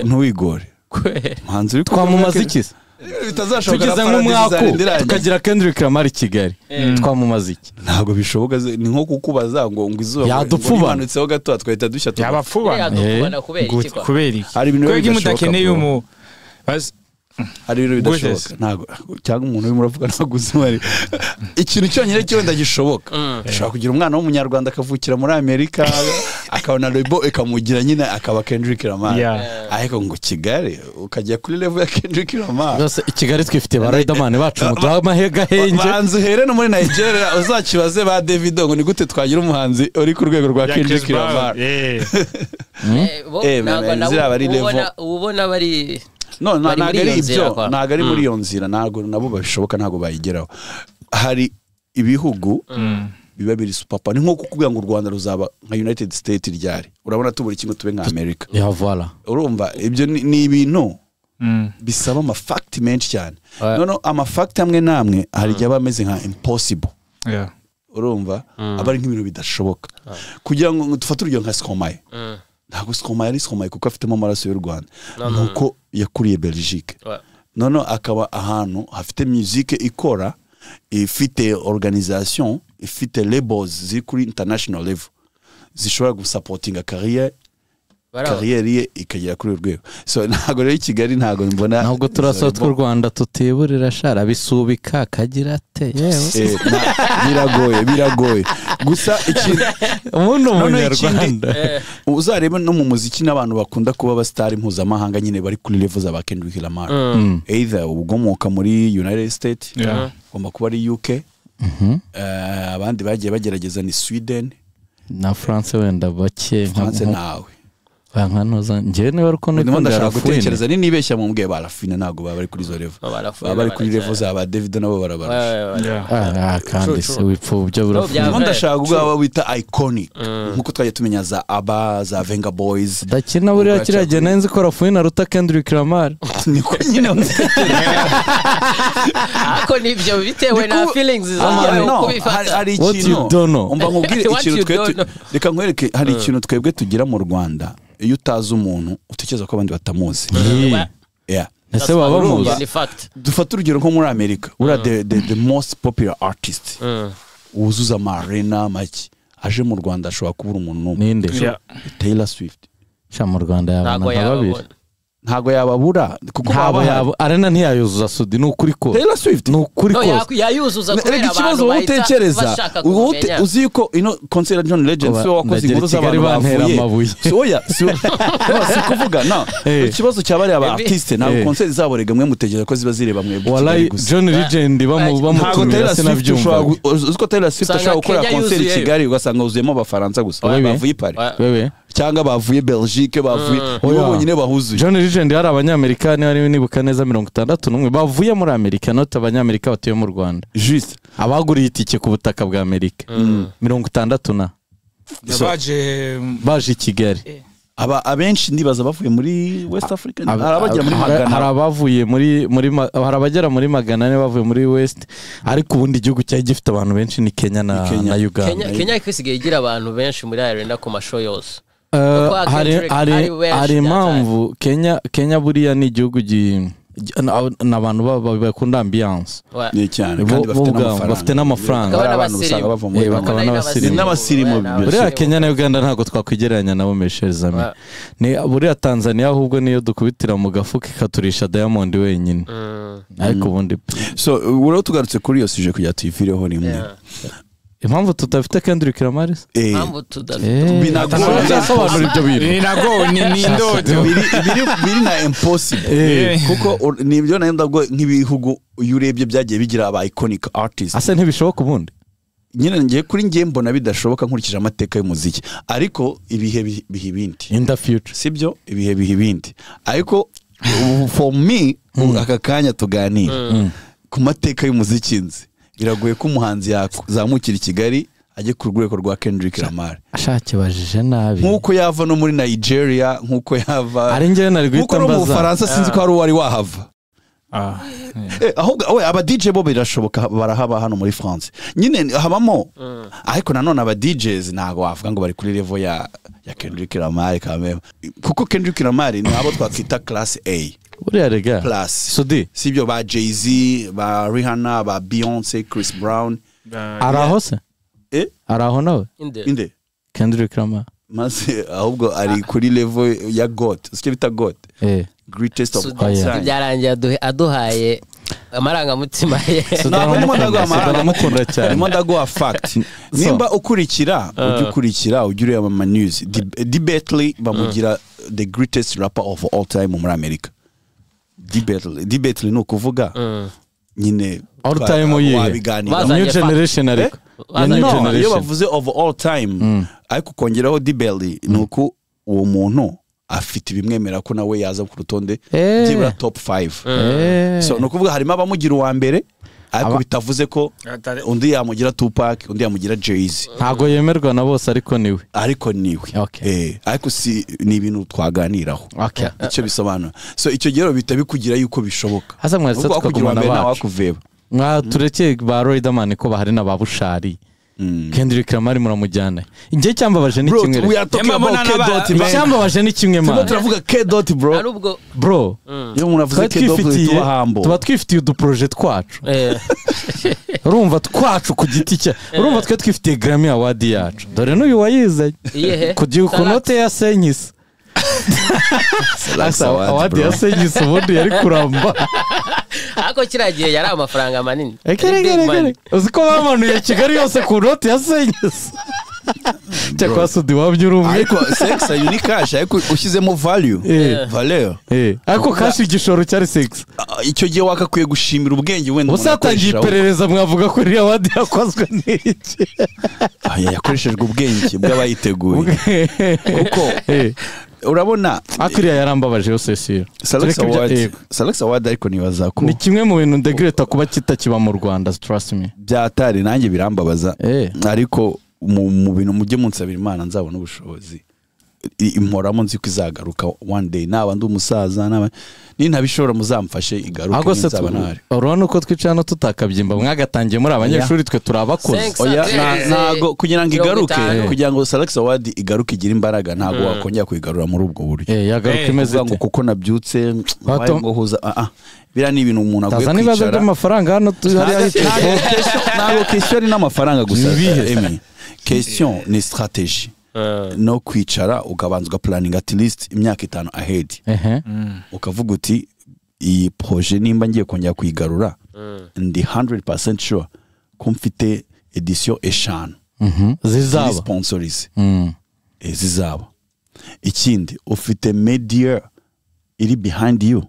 Ntuwigore. Manzi uri twamumaza iki? Bitazashoboka tugeze nk'umwaka tukagira Kendrick Lamar i Kigali twamumaza iki? Ntabwo bishoboka ni nko kukubaza ngo izuba rimanutseho gato twahita dushya yabapfubana kubera iki? Hari ibintu bidashoboka hari ibintu bidashoboka ntabwo cyangwa umuntu urimo uravuga ntabwo uzi ikintu cyonyine cyo wenda gishoboka ushobora kugira umwana w'umunyarwanda akavukira muri Amerika akabona rebo ikamugira nyine akaba Kendrick Lamar ariko ngo Kigali ukajya kuri level ya Kendrick Lamar byose i Kigali twifite ba Riderman bacu muduha amahega henge banze uhere no muri Nigeria uzakibaze ba Davido ngo ni gute twagira umuhanzi uri ku rwego rwa Kendrick Lamar ubona bari no ntabwo ari ibyo ntabwo ari muri iyo nzira ntabwo nabo babishoboka ntabwo bayigeraho hari ibihugu biba biri supapa ni nko kukubwira ngo u Rwanda ruzaba nka United States ryari urabona tubura kimwe tube nka America ya voilà urumva ibyo ni ibintu bisaba ama fact menshi cyane no ama fact amwe namwe hari igihe aba ameze nka impossible urumva aba ari nk'ibintu bidashoboka kugira ngo dufate urugero nka Stromae ntabwo Stromae ari Stromae kuko afitemo amaraso y'u Rwanda nuko yakuriye Belgique none akaba ahantu hafite musique ikora ifite organisation ifite labels ziri kuri international level zishobora gusupportinga carrière ye ikagera kuri urwego so ntabwo rero i Kigali ntabwo mbona ntabwo turasaba tw'u Rwanda tutiburira shara bisubika kagira ate yewe biragoye gusa ikintu umuntu umunyarwanda uzareba no mu muziki n'abantu bakunda kuba abastar mpuzamahanga nyine bari kuri level za Kendrick Lamar either ugomoka muri United States ugomba kuba ari UK abandi bagiye bagerageza ni Sweden na France wenda bake France nawe bankanoza njye niba ruko ndashaka gutekereza ni nibeshya mu mbwe barafine ntago baba bari kuri zo level baba bari kuri level za ba David nabo barabarusha kandi se wipfubyo burafine ndashaka kuvuga bita iconic nkuko twagiye tumenya za ABBA za Venga Boys dakina buriya kiriya gihe nari nzi ko Rafine aruta Kendrick Lamar niko nyine ako nibyo bitewe na feelings zawe uko bifata hari ikintu umva nkubwire ikintu twe reka nkwereke hari ikintu twebwe tugira mu Rwanda iyo utazi umuntu utekereza ko abandi batamuzi ese baba bamuzi dufate urugero nko muri Amerika uriya the most popular artist wuzuza amarena make aje mu Rwanda ashobora kubura umuntu n'umwe Taylor Swift sha mu Rwanda yabona nka babiri Ntago yababura kuko baba arena ntiyayuzuza Sudi ni ukuri ko Taylor Swift ni ukuri ko yayuzuza kubera ikibazo wowe utekereza uzi yuko ino concert ya John Legend si wakoze inkuru z'abantu bavuye si oya si kuvuga no ikibazo cyabari aba artiste ntabwo concert zabo rega mwe mutekereza ko ziba zireba mwe wallahi John Legend bamutumira sinabyumva uzi ko Taylor Swift ashobora gukora concert i Kigali ugasanga uzuyemo abafaransa gusa bavuye Paris cyangwa bavuye Belgique bavuye nibo bonyine bahuzuye John Legend hari abanyamerika niba nibuka neza 61 bavuye muri Amerika not abanyamerika batuye mu Rwanda juste abaguriye itike ku butaka bwa Amerika 60 na baje i Kigali aba abenshi ndibaza bavuye muri West Africa arabagera muri magana hari abavuye muri hari abagera muri magana ane bavuye muri West ariko ubundi igihugu cyari gifite abantu benshi ni Kenya na Uganda Kenya isigaye igira abantu benshi muri arena ku mashow yose hari impamvu Kenya buriya ni igihugu n'abantu bakunda ambiance ni cyane kandi bafite n'amafaranga bakaba n'abasirimu buriya Kenya na Uganda ntabwo twakwigereranya nabo mesherizame ni buriya Tanzania ahubwo niyo dukubitira mu gafuka ikaturisha Diamond wenyine ariko ubundi so rero tugarutse kuri iyo suje kugira tuyivireho rimwe impamvu tudafite Kendrick Lamar impamvu tudafite binasobanura ibyo bintu binago ni indoto biri na impossible kuko nibyo nayo ndabwo nk'ibihugu iyo urebye byagiye bigira aba iconic artists ase ntibishoboka ubundi nyine ngiye kuri ngiye mbona bidashoboka nkurikije amateka y'umuziki ariko ibihe biha ibindi in the future sibyo ibihe biha ibindi ariko for me aka kanya tuganira ku mateka y'umuziki nzi biragoye ko umuhanzi yazamukira i Kigali ajye ku rwego rwa Kendrick Lamar ashakibajije nabi nkuko yava no muri Nigeria nkuko yava ari njye nari guhita mbaza nkuko mu Bufaransa sinzi ko hari uwari wahava ahubwo aba DJ bo birashoboka barahaba hano muri France nyine habamo ariko nanone aba DJs ntago wavuga ngo bari kuri level ya Kendrick Lamar kameme kuko Kendrick Lamar ni abo twakwita class A buriya rega plus Sudi sibyo ba Jay-Z ba Rihanna ba Beyonce Chris Brown araho se araho nawe inde Kendrick Lamar maze ahubwo ari kuri level ya God sicyo bita God greatest of all time byarangiye aduhaye amarangamutima ye ndamukunda cyane ndimo ndaguha fact nimba ukurikira ujye ukurikira ujye ureba ama news debately bamugira the greatest rapper of all time muri Amerika debately ni ukuvuga nyine all time yihe new generation ariko iyo bavuze of all time ariko ukongeraho debately ni uko uwo muntu afite ibimwemera ko nawe yaza ku rutonde byibura top 5 so ni ukuvuga harimo abamugira uwa mbere ariko bitavuze ko undi yamugira Tupac undi yamugira Jay-Z ntago yemerwa na bose ariko niwe ariko si ni ibintu twaganiraho icyo bisobanura so icyo gihe bita bikugira yuko bishoboka hasa mwese tukagumana bacu mwaturekeye ba Riderman ko bahari na ba Bushari Kendrick Lamar muramujyana ingiye cyambabaje ni kimwe we are talking about K dot cyambabaje ni kimwe man turavuga K dot bro bro iyo umuntu avuze K dot tuba hambo tuba twifitiye uduprojet twacu urumva twacu ku giti cya urumva twe twifitiye Grammy Award yacu dore n'uyu wayizanye ku note ya Senyisa Award ya Senyisa ubundi yari kuramba ariko kiriya gihe yari amafaranga manini uzi ko bamanuye Kigali yose ku note ya Senyisa cyakora Sudi wabyo uri umwe ariko sex ni cash ariko ushyizemo value valeur ariko cash igishoro cyari sex icyo gihe wakakwiye gushimira ubwenge wenda umuntu atangiye iperereza mwavuga ko iriya wadi yakozwe n'iki yakoreshejwe ubwenge bw'abayiteguye kuko urabona akuriya yarambabaje yose siro Salax Award ariko nibaza ko ni kimwe mu bintu ndegreta kuba kitakiba mu Rwanda trust me byatari nanjye birambabaza ariko mu bintu mujye munsabira Imana nzabona ubushobozi imporamo nzi ko izagaruka one day naba ndi umusaza naba nintabishobora muzamfashe igaruke nzaba ntari urabona uko twicara hano tutakabyimba mwagatangiye muri abanyeshuri twe turabakoze oya ntago kugira ngo igaruke kugira ngo Salax Award igaruke igire imbaraga ntago wakongera kuyigarura muri ubwo buryo yagaruka imeze ngo kuko nabyutse ngo huza biriya ni ibintu umuntu aguye kwicara ibibazo by'amafaranga hano ntabwo question ari n'amafaranga gusa question ni strategy. No kwicara ukabanza ugaplanning at least imyaka 5 ahead. Ukavuga uti iyi projet nimba ngiye kongera kuyigarura ndi 100% sure ko mfite edition 5 zizaba sponsors zizaba. Ikindi ufite media iri behind you.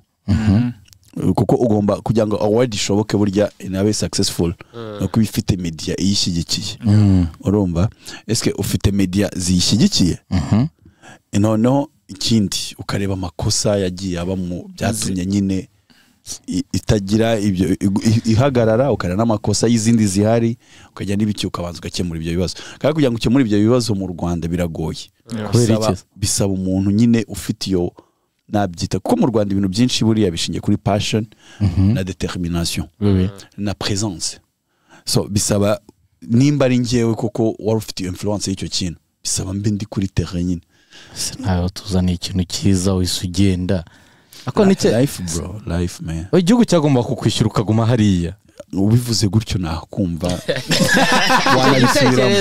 Kuko ugomba kugira ngo award ishoboke burya inabe successful no kuba ifite media iyishyigikiye. Urumva eske ufite media ziyishyigikiye? Noneho ikindi ukareba amakosa yagiye aba mu byatumye nyine itagira ibyo ihagarara, ukareba n'amakosa y'izindi zihari, ukajya n'ibiki ukabanza ugakemura ibyo bibazo. Kandi kugira ngo ukemure ibyo bibazo mu Rwanda biragoye. Bisaba umuntu nyine ufite iyo nabyita, kuko mu Rwanda ibintu byinshi buriya bishingiye kuri passion na determination na presence. So bisaba nimba ari ngewe koko wari ufite influence y'icyo kintu, bisaba mbe ndi kuri terrain nyine. Ntayo tuzana ikintu cyiza wese ugenda ako nike life bro, life man. Igihugu cyagomba kukwishyura ukaguma hariya. Ubivuze gutyo nakumva wanabisubiramo.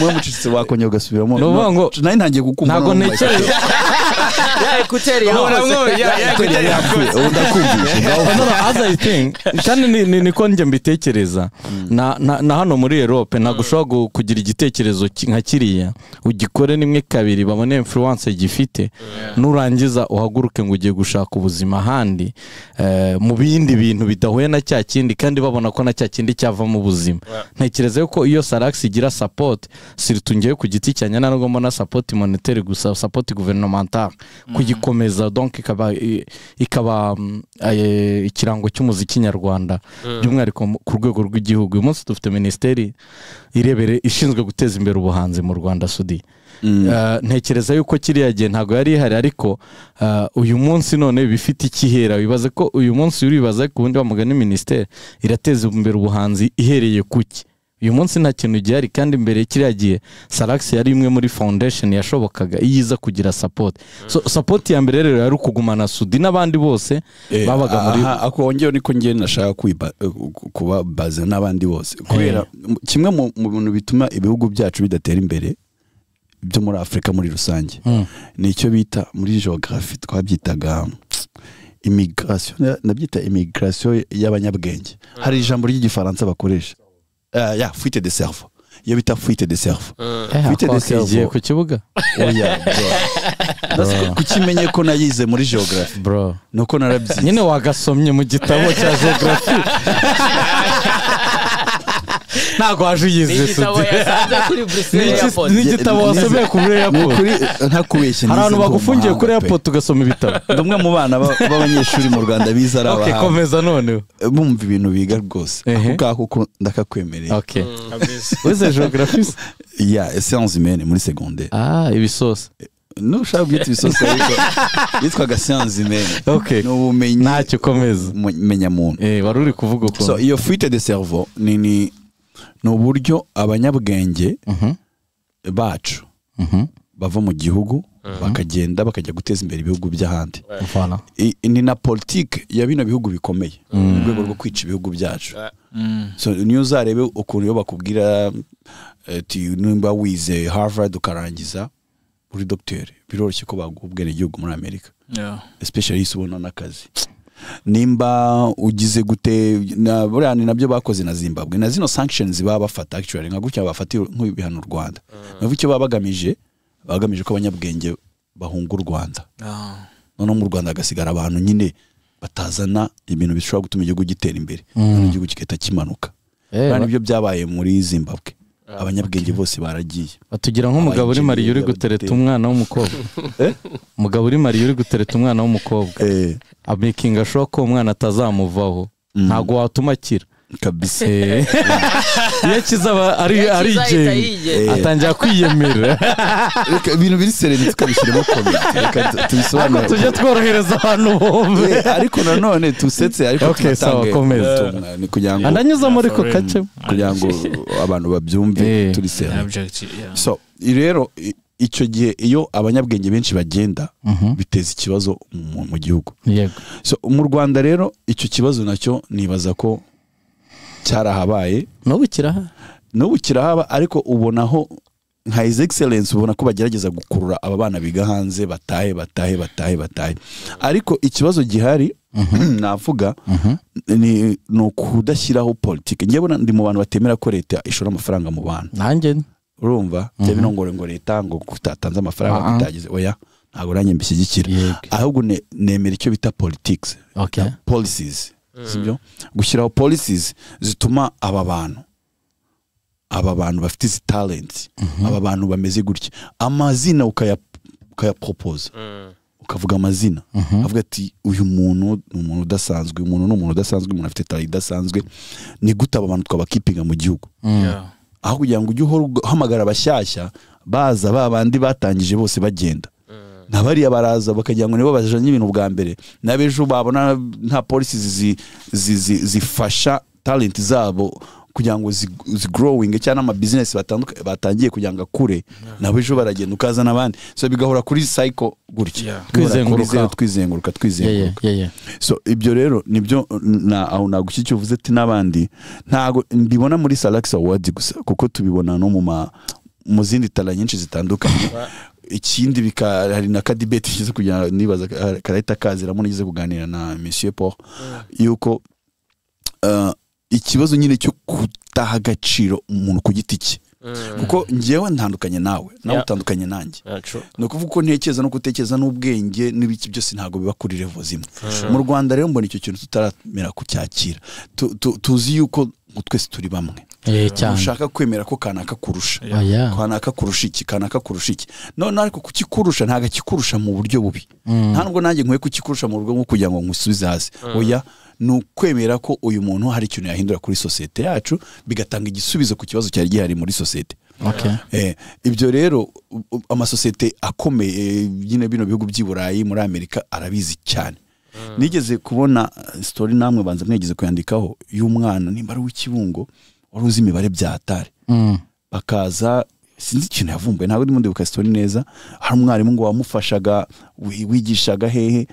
Mucecetse wakongera ugasubiramo. Nari ntangiye gukumva. Ntago ntekereza. Ya ekuteri yawe. As I think kandi niko njye mbitekereza na hano muri Europe ntago ushobora kugira igitekerezo nka kiriya ugikore nimwe kabiri babone influence gifite, nurangiza uhaguruke ngo ugiye gushaka ubuzima handi mu bindi bintu bidahuye na cya kindi, kandi babona ko na cya kindi cyavamo ubuzima. Ntekereza yuko iyo Salax igira support, surtout ngiye ku giti cyanya ntabwo mbona support monetaire gusa, support gouvernementale kugikomeza, donc ikaba ikirango cy'umuziki nyarwanda by'umwihariko ku rwego rw'igihugu. Uyu munsi dufite ministeri irebere ishinzwe guteza imbere ubuhanzi mu Rwanda Sudi. Ntekereza yuko kiriya gihe ntago yari ihari, ariko uyu munsi none bifite ikihera. Wibaze ko uyu munsi uribaza ku wundi wamugani ministeri irateza imbere ubuhanzi ihereye kuki? Uyu munsi nta kintu gihari, kandi mbere kiriya gihe Salax yari imwe muri foundation yashobokaga iyiza kugira support. So support ya mbere rero yari ukugumana Sudi n'abandi bose babaga muri ako wongeye niko ngiye nashaka kuba baze n'abandi bose, kubera kimwe mu bintu bituma ibihugu byacu bidatera imbere byo muri Afrika muri rusange nicyo bita muri geography twabyitaga immigration, nabyita immigration y'abanyabwenge. Hari ijambo ry'igifaransa bakoresha ya fuite de cerveau, iyo bita fuite de cerveau. Fuite de cerveau ku kibuga. Oya bro, kukimenye ko nayize muri geography bro, nuko narabyize nyine wagasomye mu gitabo cya geography. Ntago waje uyize Sudi. Ni igitabo wasomeye kuri airport. Ntakubeshye, hari abantu bagufungiye kuri airport ugasoma ibitabo. Ndi umwe mu bana b'abanyeshuri mu Rwanda bize ari abahanga. Okay, komeza noneho. Bumva ibintu biga rwose. Ako ngako ko ndakakwemereye. Okay. Wize geography? Yeah, sciences humaines muri secondaire. Ah, ibisosi. Nushaka byita ibisosi ariko yitwaga sciences humaines. Okay. N'ubumenyi. Ntacyo komeza. Menya muntu. Wari uri kuvuga uko. So iyo fuite de cerveau ni uburyo abanyabwenge bacu bava mu gihugu bakagenda bakajya guteza imbere ibihugu by'ahandi. Ni na politique ya bino bihugu bikomeye mu rwego rwo kwica ibihugu byacu. So niyo uzarebe ukuntu iyo bakubwira ati nimba wize Harvard ukarangiza uri docteur, biroroshye ko baguha ubwenegihugu muri Amerika. Especially iyo ubona n'akazi. Nimba ugize gute na buriya ni nabyo bakoze na Zimbabwe na zino sanctions baba bafata actually nka gutya bafatira nk'ibihano u Rwanda. Navuga icyo baba bagamije ko abanyabwenge bahunga u Rwanda. Noneho mu Rwanda hagasigara abantu nyine batazana ibintu bishobora gutuma igihugu gitera imbere, igihugu kigahita kimanuka. Kandi ibyo byabaye muri Zimbabwe. Abanyabwenge bose baragiye. Batugira nk'umugabo uri mariye uri gutereta umwana w'umukobwa. Umugabo uri mariye uri gutereta umwana w'umukobwa. Amakinga sure ko umwana atazamuvaho. Ntago watuma akira. Kabisa. Iyo akiza ari arigenga atangira kwiyemera. Reka ibintu biri serene tukabishyiramo comment. Reka tubisobanure. Tujye tworohereza abantu bombe. Ariko nanone tusetse ariko tunatange ni kugira ngo andanyuza muri ko kace kugira ngo abantu babyumve turi serene. So rero icyo gihe iyo abanyabwenge benshi bagenda biteza ikibazo mu gihugu. So mu Rwanda rero icyo kibazo nacyo nibaza ko cyarahabaye. N'ubu kirahaba ariko ubonaho Nka His Excellence ubona ko bagerageza gukurura aba bana biga hanze batahe batahe batahe batahe, ariko ikibazo gihari navuga ni ukudashyiraho politike. Njyewe ndi mu bantu batemera ko leta ishora amafaranga mu bantu. Nanjye urumva bino ngo leta ngo kutatanze amafaranga kutagize, oya ntabwo nanjye mbishyigikira, ahubwo nemera icyo bita politics, policies, sibyo? Gushyiraho policies zituma aba bantu bafite izi talent, aba bantu bameze gutya, amazina ukayapropose, ukavuga amazina, avuga ati uyu muntu ni umuntu udasanzwe, uyu muntu ni umuntu udasanzwe, umuntu afite talent idasanzwe, ni gute aba bantu twabakipinga mu gihugu? Aho kugira ngo ujye uhora uhamagara abashyashya baza babandi batangije bose bagenda, nabariya baraza bakagira ngo nibo bajanye ibintu bwa mbere, n'abejo babona nta policies zifasha talent zabo kugira ngo zigrowing cyangwa ama business batandukanye batangiye kugira ngo akure, nabo ejo baragenda ukazana abandi, so bigahora kuri cycle gutya, twizenguruka. So ibyo rero nibyo na aho nagushyikiye uvuze ati n'abandi ntago mbibona muri Salax Awards gusa, kuko tubibona no mu zindi tala nyinshi zitandukanye. Ikindi hari na kadibeti ngize kugira nibaza karahita kaziramo, ngize kuganira na Monsieur Paul yuko ikibazo nyine cyo kutaha agaciro umuntu ku giti cye, kuko njyewe ntandukanye nawe, nawe utandukanye nanjye, ni ukuvuga ko ntekereza no kutekereza n'ubwenge n'ibiki byose ntabwo biba kuri level zimwe. Mu Rwanda rero mbona icyo kintu tutaramera kucyakira, tuzi yuko twese turi bamwe, ushaka kwemera ko kanaka kurusha, kanaka kurusha iki, kanaka kurusha iki, none ariko kukikurusha ntago akikurusha mu buryo bubi, nta nubwo nanjye nkwiye kukikurusha mu buryo bwo kugira ngo nkusubize hasi, oya ni ukwemera ko uyu muntu hari ikintu yahindura kuri sosiyete yacu bigatanga igisubizo ku kibazo cyari gihari muri sosiyete. Ibyo rero amasosiyete akomeye nyine bino bihugu by'i Burayi muri Amerika arabizi cyane. Nigeze kubona story namwe banza mwigeze kuyandikaho y'umwana nimba ari w'ikibungo wari uzi imibare byatare, bakaza sinzi ikintu yavumbuye ntabwo ndimo ndibuka story neza, hari umwarimu ngo wamufashaga wigishaga hehe,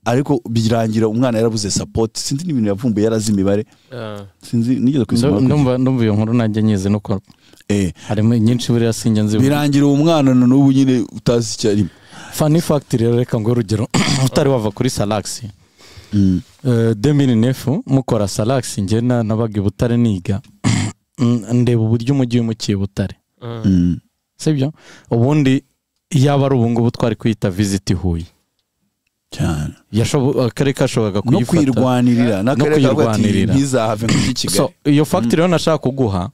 ariko birangira umwana yarabuze support, sinzi n'ibintu yavumbuye yarazi imibare, sinzi nigeze kwisoma. Ndumva iyo nkuru nanjye nyize nuko harimo nyinshi buriya sinjye nzi, birangira uwo mwana n'ubu nyine utazi icyo arimo. Funny fact rero reka ngo urugero utari wava kuri Salax 2009 mukora Salax, njye nabaga i Butare niga, ndeba uburyo umujyi wimukiye Butare, sibyo? Ubundi yaba ari ubu ngubu twari kwita visit Huye cyane, akarere kashoboraga kuyifata no kwirwanirira, n'akarere kavuga ntizahave muri Kigali. So iyo fact rero nashaka kuguha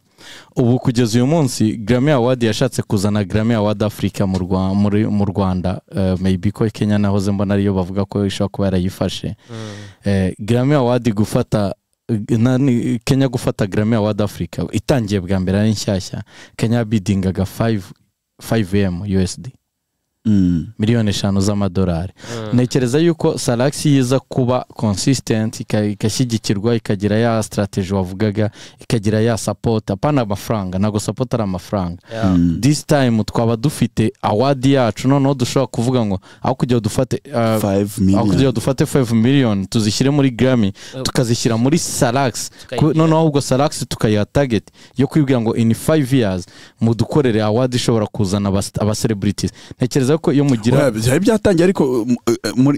ubu kugeza uyu munsi Grammy Award yashatse kuzana Grammy Award Africa mu Rwanda, maybe ko Kenya nahoze mbona ariyo bavuga ko ishobora kuba yarayifashe. Grammy Award gufata Kenya gufata Grammy Award Africa itangiye bwa mbere ari nshyashya, Kenya bidingaga 5M USD, miliyoni 5 z'amadolari. Ntekereza yuko Salax yiza kuba consistent, igashyigikirwa, ikagira ya strategy wavugaga, ikagira ya support, apana amafaranga, ntago support ari amafaranga. This time twaba dufite award yacu, noneho dushobora kuvuga ngo aho kugira dufate 5 million, aho kugira dufate 5 million tuzishyire muri Grammy, tukazishyira muri Salax, noneho ahubwo Salax tukayiha target yo kwibwira ngo in 5 years mudukorere award ishobora kuzana aba celebrities. Ntekereza ko iyo mugira byari byatangiye, ariko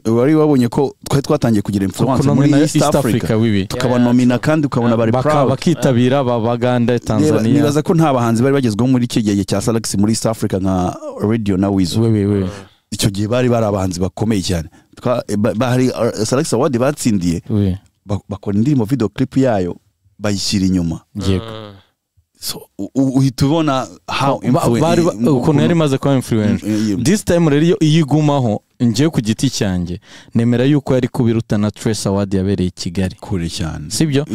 wari wabonye ko twari twatangiye kugira influence muri East Africa, tukabanomina kandi ukabona bari proud, bakitabira Baganda, Tanzania. Nibaza ko nta bahanzi bari bagezweho muri iki gihe cya Salax muri East Africa nka Radio na Weasel. Icyo gihe bari abahanzi bakomeye cyane, bahari Salax Award batsindiye, bakora indirimbo video clip yayo bayishyira inyuma. So uhita ubona how ukuntu yari imaze kuba influential. This time rero iyo igumaho, ngiye ku giti cyanjye nemera yuko yari kubiruta na Trace Award yabereye i Kigali kure cyane, sibyo?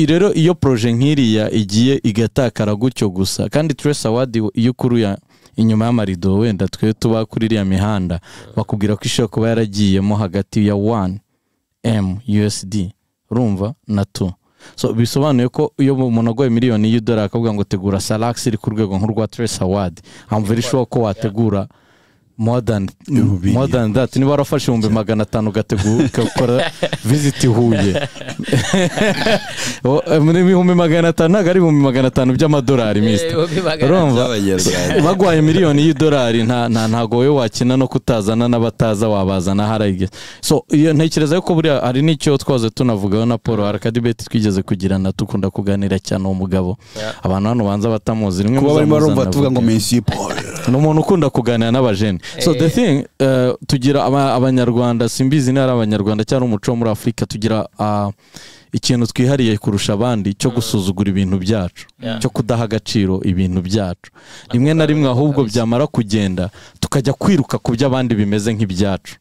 Rero iyo projet nk'iriya igiye igatakara gutyo gusa, kandi Trace Award iyo ukuruya inyuma y'amarido wenda twe tuba kuri iriya mihanda bakubwira ko ishobora kuba yaragiyemo hagati ya 1M USD urumva na 2. So bisobanuye ko iyo umuntu agoye miliyoni y'idolari akavuga ngo tegura Salax iri ku rwego nk'urwa Trace Award, I'm very sure ko wategura More than that. Niba warafashe 500,000 ugategura ukakora visit Huye. Muri 500,000 ntabwo ari 500,000 by'amadolari mister. Urumva bagwaye miliyoni y'idolari ntago wowe wakina no kutazana n'abataza wabazana harayige. So iyo ntekereza ko buriya hari n'icyo twaze tunavugaho na Paul Arkadibet twigeze kugirana, tukunda kuganira cyane uwo mugabo. Abantu hano banza batamuzi rimwe muzamuzana tuvuga ngo Monsieur Paul. Ni umuntu ukunda kuganira n'abajene. So the thing tugira abanyarwanda, simbizi ni ari abanyarwanda cyangwa umuco muri Afrika, tugira ikintu twihariye kurusha abandi cyo gusuzugura ibintu byacu, cyo kudaha agaciro ibintu byacu. Rimwe na rimwe ahubwo byamara kugenda tukajya kwiruka ku by'abandi bimeze nk'ibyacu.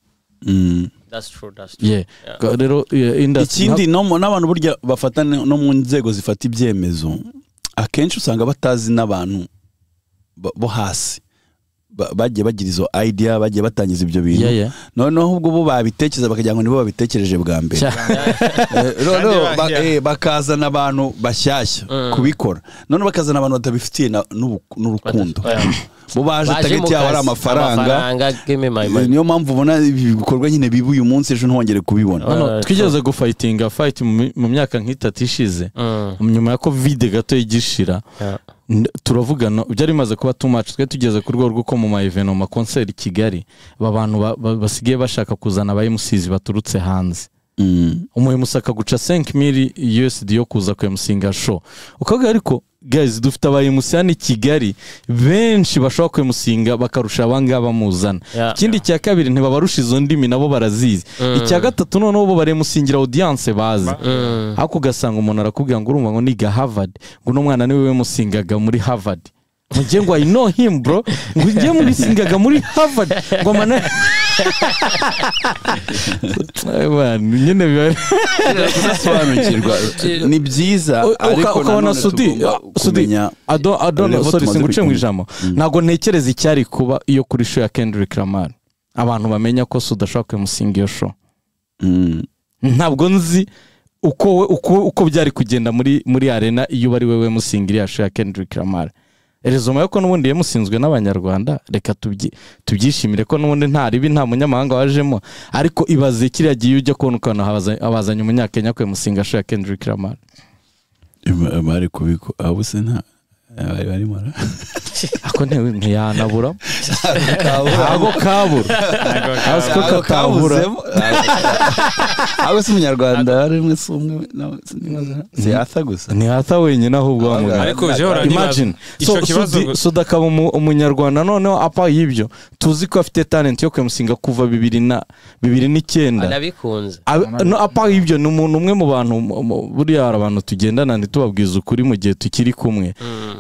That's true, that's true. Yeah. Rero ikindi n'abantu burya bafata no mu nzego zifata ibyemezo akenshi usanga batazi n'abantu bo hasi bagiye bagira izo idea, bagiye batangiza ibyo bintu. Noneho ubwo bo babitekereza bakagira ngo nibo babitekereje bwa mbere. Noneho bakazana abantu bashyashya kubikora. Noneho bakazana abantu batabifitiye n'urukundo. Bo baje target yabo ari amafaranga. Niyo mpamvu ubona ibikorwa nyine biba uyu munsi ejo ntwongere kubibona. Twigeze gufightinga fight mu myaka nk'itatu ishize. Nyuma ya Covid gato igishira. Turavugana byari bimaze kuba too much, twe tugeze ku rwego rw'uko mu ma evenement concert i Kigali abantu basigaye bashaka kuzana aba MCs baturutse hanze. Umuhe musaka guca 5000 USD yo kuza ku MCinga show. Ukavuga ariko guys dufite aba MC hano i Kigali benshi bashobora ku MCinga bakarusha abangaba muzana. Ikindi cya kabiri ntibabarusha izo ndimi nabo barazizi. Icya gatatu noneho bo baremusingira audience bazi. Ariko ugasanga umuntu arakubwira ngo urumva ngo niga Harvard, ngo no mwana niwe musingaga muri Harvard. Ngiye ngo I know him bro, ngo ngiye muri singaga muri Harvard ngo mana nyine biba kudasobanukirwa ni byiza, ariko ukabona Sudi I don't sorry singuce mu ijambo. Ntago ntekereza icyari kuba iyo kuri show ya Kendrick Lamar abantu bamenya ko Sudi ashobora kumusinga iyo show. Ntabwo nzi uko byari kugenda muri arena iyo bari wewe musingira iyo show ya Kendrick Lamar. Erezoma yuko n'ubundi yemusinzwe n'abanyarwanda, reka tubyishimire ko n'ubundi nta ribi nta munyamahanga wajemo, ariko ibaze kiriya giye ujya kubona ukabona abazanye umunyakenya kwe musinga show ya Kendrick Lamar. Bari kubiko abo se nta bari barimo ako ntiyanabura ntago kabura asiko katabura abo si umunyarwanda ari umwe si umwe si Arthur gusa ni Arthur wenyine ahubwo wamugana. Ariko imagine so Sudi akaba umunyarwanda noneho apa y'ibyo tuzi ko afite talent yo kwemusinga kuva 2009 anabikunze no apa y'ibyo ni umuntu umwe mu bantu buriya hari abantu tugendana ntitubabwize ukuri mu gihe tukiri kumwe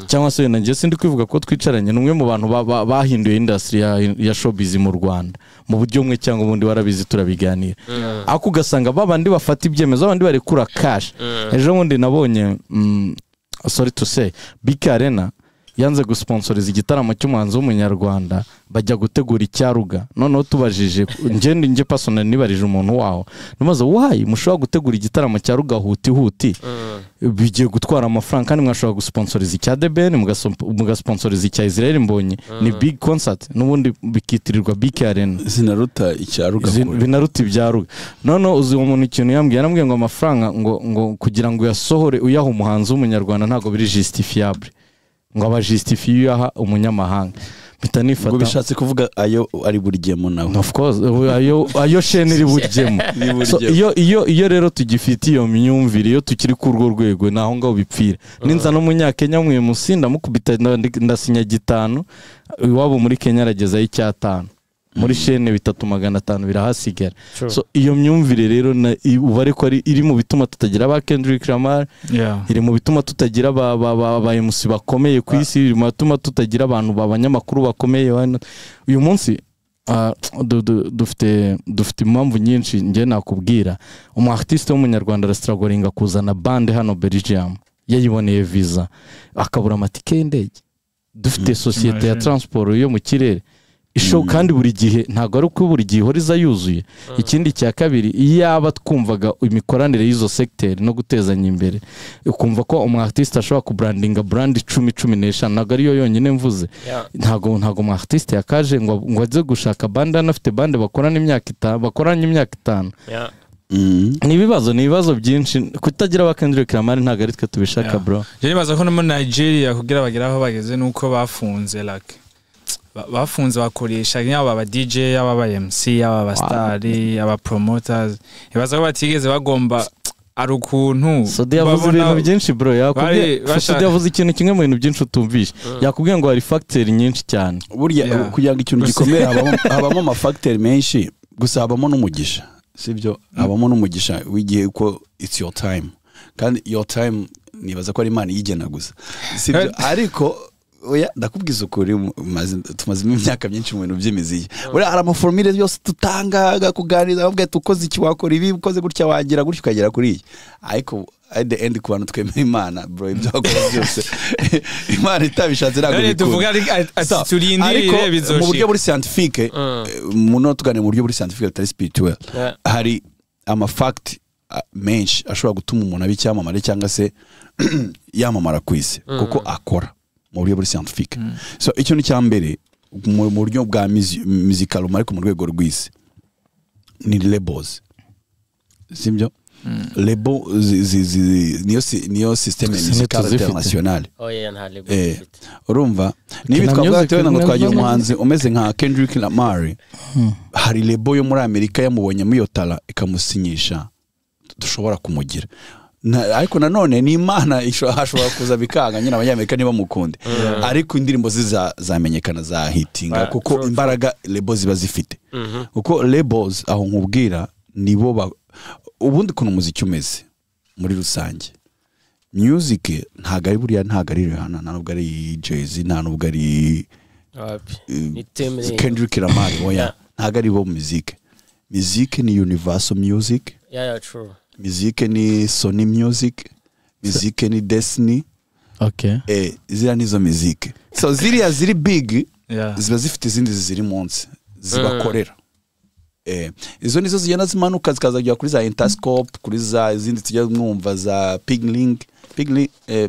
cyangwa se nanjye sindi kwivuga ko twicaranye n'umwe mu bantu bahinduye industry ya showbiz mu Rwanda mu buryo umwe cyangwa ubundi warabizi turabiganira. Ako ugasanga babandi bafata ibyemezo abandi barekura cash. Ejo bundi nabonye sorry to say Big Arena yanze gusponsoriza igitaramo cy'umuhanzi w'umunyarwanda bajya gutegura icyaruga. Noneho tubajije nje personal nibarije umuntu waho namaze why mushobora gutegura igitaramo cya Ruga huti huti bigiye gutwara amafaranga kandi mwashobora gusponsoriza icya DBN mugasponsoriza icya Israel Mbonyi ni big concert n'ubundi bikitirirwa Big Arena zinaruta icya Ruga binaruta ibya Ruga. Noneho uzi umuntu ikintu yambwiye yarambwiye ngo amafaranga ngo kugira ngo yasohore uyaha umuhanzi w'umunyarwanda ntago biri justifiable ngo abajustifie yaha umunyamahanga. Mpita nifata ngo bishatse kuvuga ayo ari burigemo nawe of course ayo shene iri burigemo. So iyo rero tugifite iyo myumvire iyo tukiri ku urwo rwego naho ngaho bipfira. Ninza no munyakenya mwe musinda mukubita ndasinya 5 iwabo muri Kenya arageza 5 muri shene 3,500 birahasigara. So iyo myumvire rero ubare ko ari iri mu bituma tutagira ba Kendrick Lamar, iri mu bituma tutagira ba MC bakomeye ku isi, iri mu bituma tutagira abantu b'abanyamakuru bakomeye. Uyu munsi dufite impamvu nyinshi nge nakubwira umu artiste w'umunyarwanda arastrugglinga kuzana band hano Belgium yayiboneye visa akabura amatike y'indege. Dufite societe ya transport yo mu kirere Show kandi buri gihe ntabwo ari uko buri gihe ihora yuzuye. Ikindi cya kabiri, iyaba twumvaga imikoranire y'izo secteur no gutezanya imbere, ukumva ko umu artiste ashobora kubrandinga brand 10 15, ntabwo ariyo yonyine mvuze. Ntabwo umu artiste yakaje ngo aze gushaka band anafite band bakorana imyaka 5, bakoranye imyaka 5. Ni ibibazo byinshi. Kutagira ba Kendrick Lamar ntabwo ari twe tubishaka bro. Je nibaza ko no muri Nigeria kugira bagera aho bageze nuko bafunze like bafunze bakoresha yaba aba DJ, yaba aba MC, yaba aba star, aba promoters. Ibaza ko batigeze bagomba ari ukuntu Sodi yavuze ibintu byinshi bro. Yakubwiye Sodi yavuze ikintu kimwe mu bintu byinshi utumvishe. Yakubwiye ngo hari factor nyinshi cyane. Burya kugira ngo ikintu gikomere habamo ama factor menshi, gusa habamo n'umugisha. Sibyo, habamo n'umugisha w'igihe uko it's your time. Kandi your time nibaza ko ari Imana yigena gusa. Sibyo, ariko oya ndakubwiza ukuri, tumaze imyaka myinshi mu bintu by'imiziki. Buriya hari amaformule yose tutanga kuganiriza, bavuga ati ukoze iki wakora ibi, ukoze gutya wagira gutya ukagera kuri iyi. Ariko at the end ku bantu twemera Imana bro, ibyo wakora byose Imana itabishatse ntabwo bikunda. Ariko mu buryo buri scientifique, muno tuganira mu buryo buri scientifique atari spirituel, hari ama fact menshi ashobora gutuma umuntu aba icyamamare cyangwa se yamamara ku isi kuko akora mu buryo buri scientifique. So icyo ni cya mbere mu buryo bwa musical, ariko mu rwego rw'isi ni labels. Sibyo? Label niyo system musical international. Urumva niba twavuga ati wenda ngo twagira umuhanzi umeze nka Kendrick Lamar, hari label yo muri Amerika yamubonye muri iyo tara ikamusinyisha, dushobora kumugira. Ariko nanone ni Imana ishobora kuza bikanga nyine abanyamerika niba mukunde, ariko indirimbo zamenyekana za hitinga kuko imbaraga labels ziba zifite. Kuko labels aho nkubwira nibo ubundi kuno muziki umeze muri rusange. Music ntago ari buriya, ntago ari Rihanna, nta nubwo ari Jay-Z, nta nubwo ari Kendrick Lamar, oya ntago ari bo music. Music ni Universal Music. Yeah, true. Music ni Sony Music, music ni Destiny. Okay. Ziriya nizo music. So ziriya ziri big, ziba zifite izindi ziri munsi zibakorera. Izo nizo zigenda zimanuka zikazajya kuri za Interscope, kuri za izindi tujya mwumva za Pigling,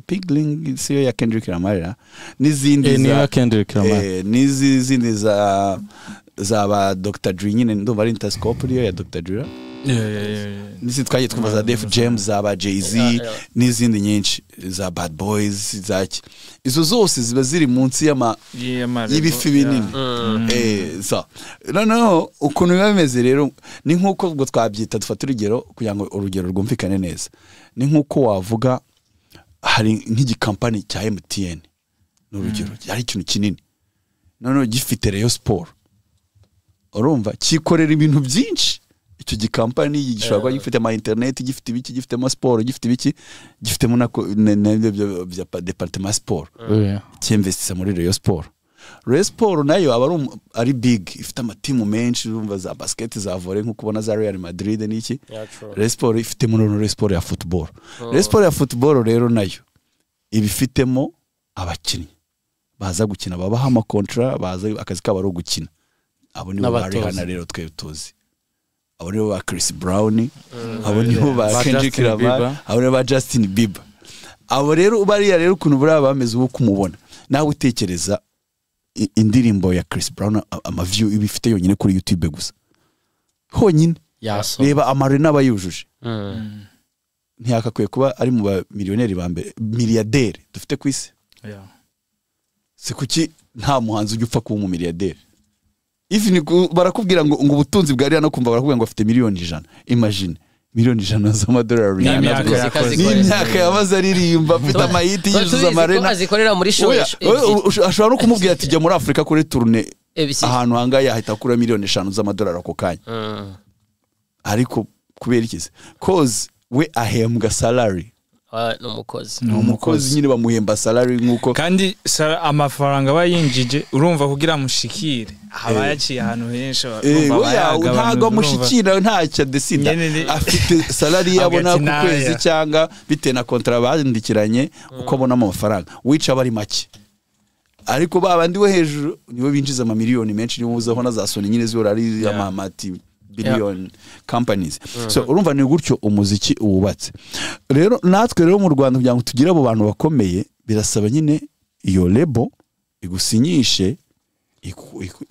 Pigling siyo ya Kendrick Lamar, n'izindi za Kendrick Lamar, n'izindi za ba Dr. Dre nyine, ndumva ari Interscope niyo ya Dr. Dre. N'izindi twagiye twumva za Def Jam, za ba Jay-Z, n'izindi nyinshi za Bad Boys, za izo zose ziba ziri munsi y'ibifi binini. So noneho ukuntu biba bimeze rero ni nk'uko ubwo twabyita, dufata urugero kugira ngo urugero rwumvikane neza. Ni nk'uko wavuga hari nk'igikampani cya MTN, ni urugero, ari ikintu kinini noneho gifite Rayon Sport, urumva cyikorera ibintu byinshi. Icyo gikampani gishobora kuba gifite ama internet, gifite ibiki, gifite ama sport, gifite ibiki, gifitemo na bya departement sport, cyinvestisa muri Rayon Sport. Rayon Sport nayo aba ari big, ifite amatimu menshi, urumva za basket, za volley nkuko ubona za Real Madrid n'iki. Rayon Sport ifitemo Rayon Sport ya football. Rayon Sport ya football rero nayo ibifitemo abakinnyi baza gukina, babaha ama contrat, baza akazi kabo ari gukina. Abo nibo ba Rihanna rero twe tuzi, abo nibo ba Chris Brown, abo nibo ba Kendrick Lamar, abo nibo ba Justin Bieber. Abo rero bariya rero ukuntu buriya bameze uko kumubona nawe utekereza indirimbo ya Chris Brown ama view ibifite yonyine kuri YouTube gusa honyine, reba amarena abayujuje. Ntiyakakwiye kuba ari mu ba miliyoneri ba mbere, miliyaderi dufite ku isi. Si kuki nta muhanzi ujya upfa kuba umumiliyaderi? Even barakubwira ngo ubutunzi bwa Rihanna, kumva barakubwira ngo afite miliyoni 100. Imagine miliyoni 100 z'amadolari n'imyaka yamaze aririmba, afite amayiti yuzuza amarena, azikorera muri show. Ashobora no kumubwira ati jya muri Afrika kuri tournée ahantu hangaya, ahita akura miliyoni 5 z'amadolari ako kanya. Ariko kubera iki se? Cause we ahembwa salary. Ni umukozi nyine bamuhemba salary nkuko kandi amafaranga bayinjije urumva kugira mushikire aba yaciye ahantu henshi, ntago amushikira ntacyo decida, afite salary yabona ku kwezi cyangwa bitewe na contrat bandikiranye uko abona amafaranga, wica bari make. Ariko babandi bo hejuru nibo binjiza amamiliyoni menshi, nibo uzaho na za Sony nyine zihora ari amamati billion companies. So urumva ni gutyo umuziki wubatse. Rero natwe rero mu Rwanda kugira ngo tugire abo bantu bakomeye birasaba nyine iyo label igusinyishe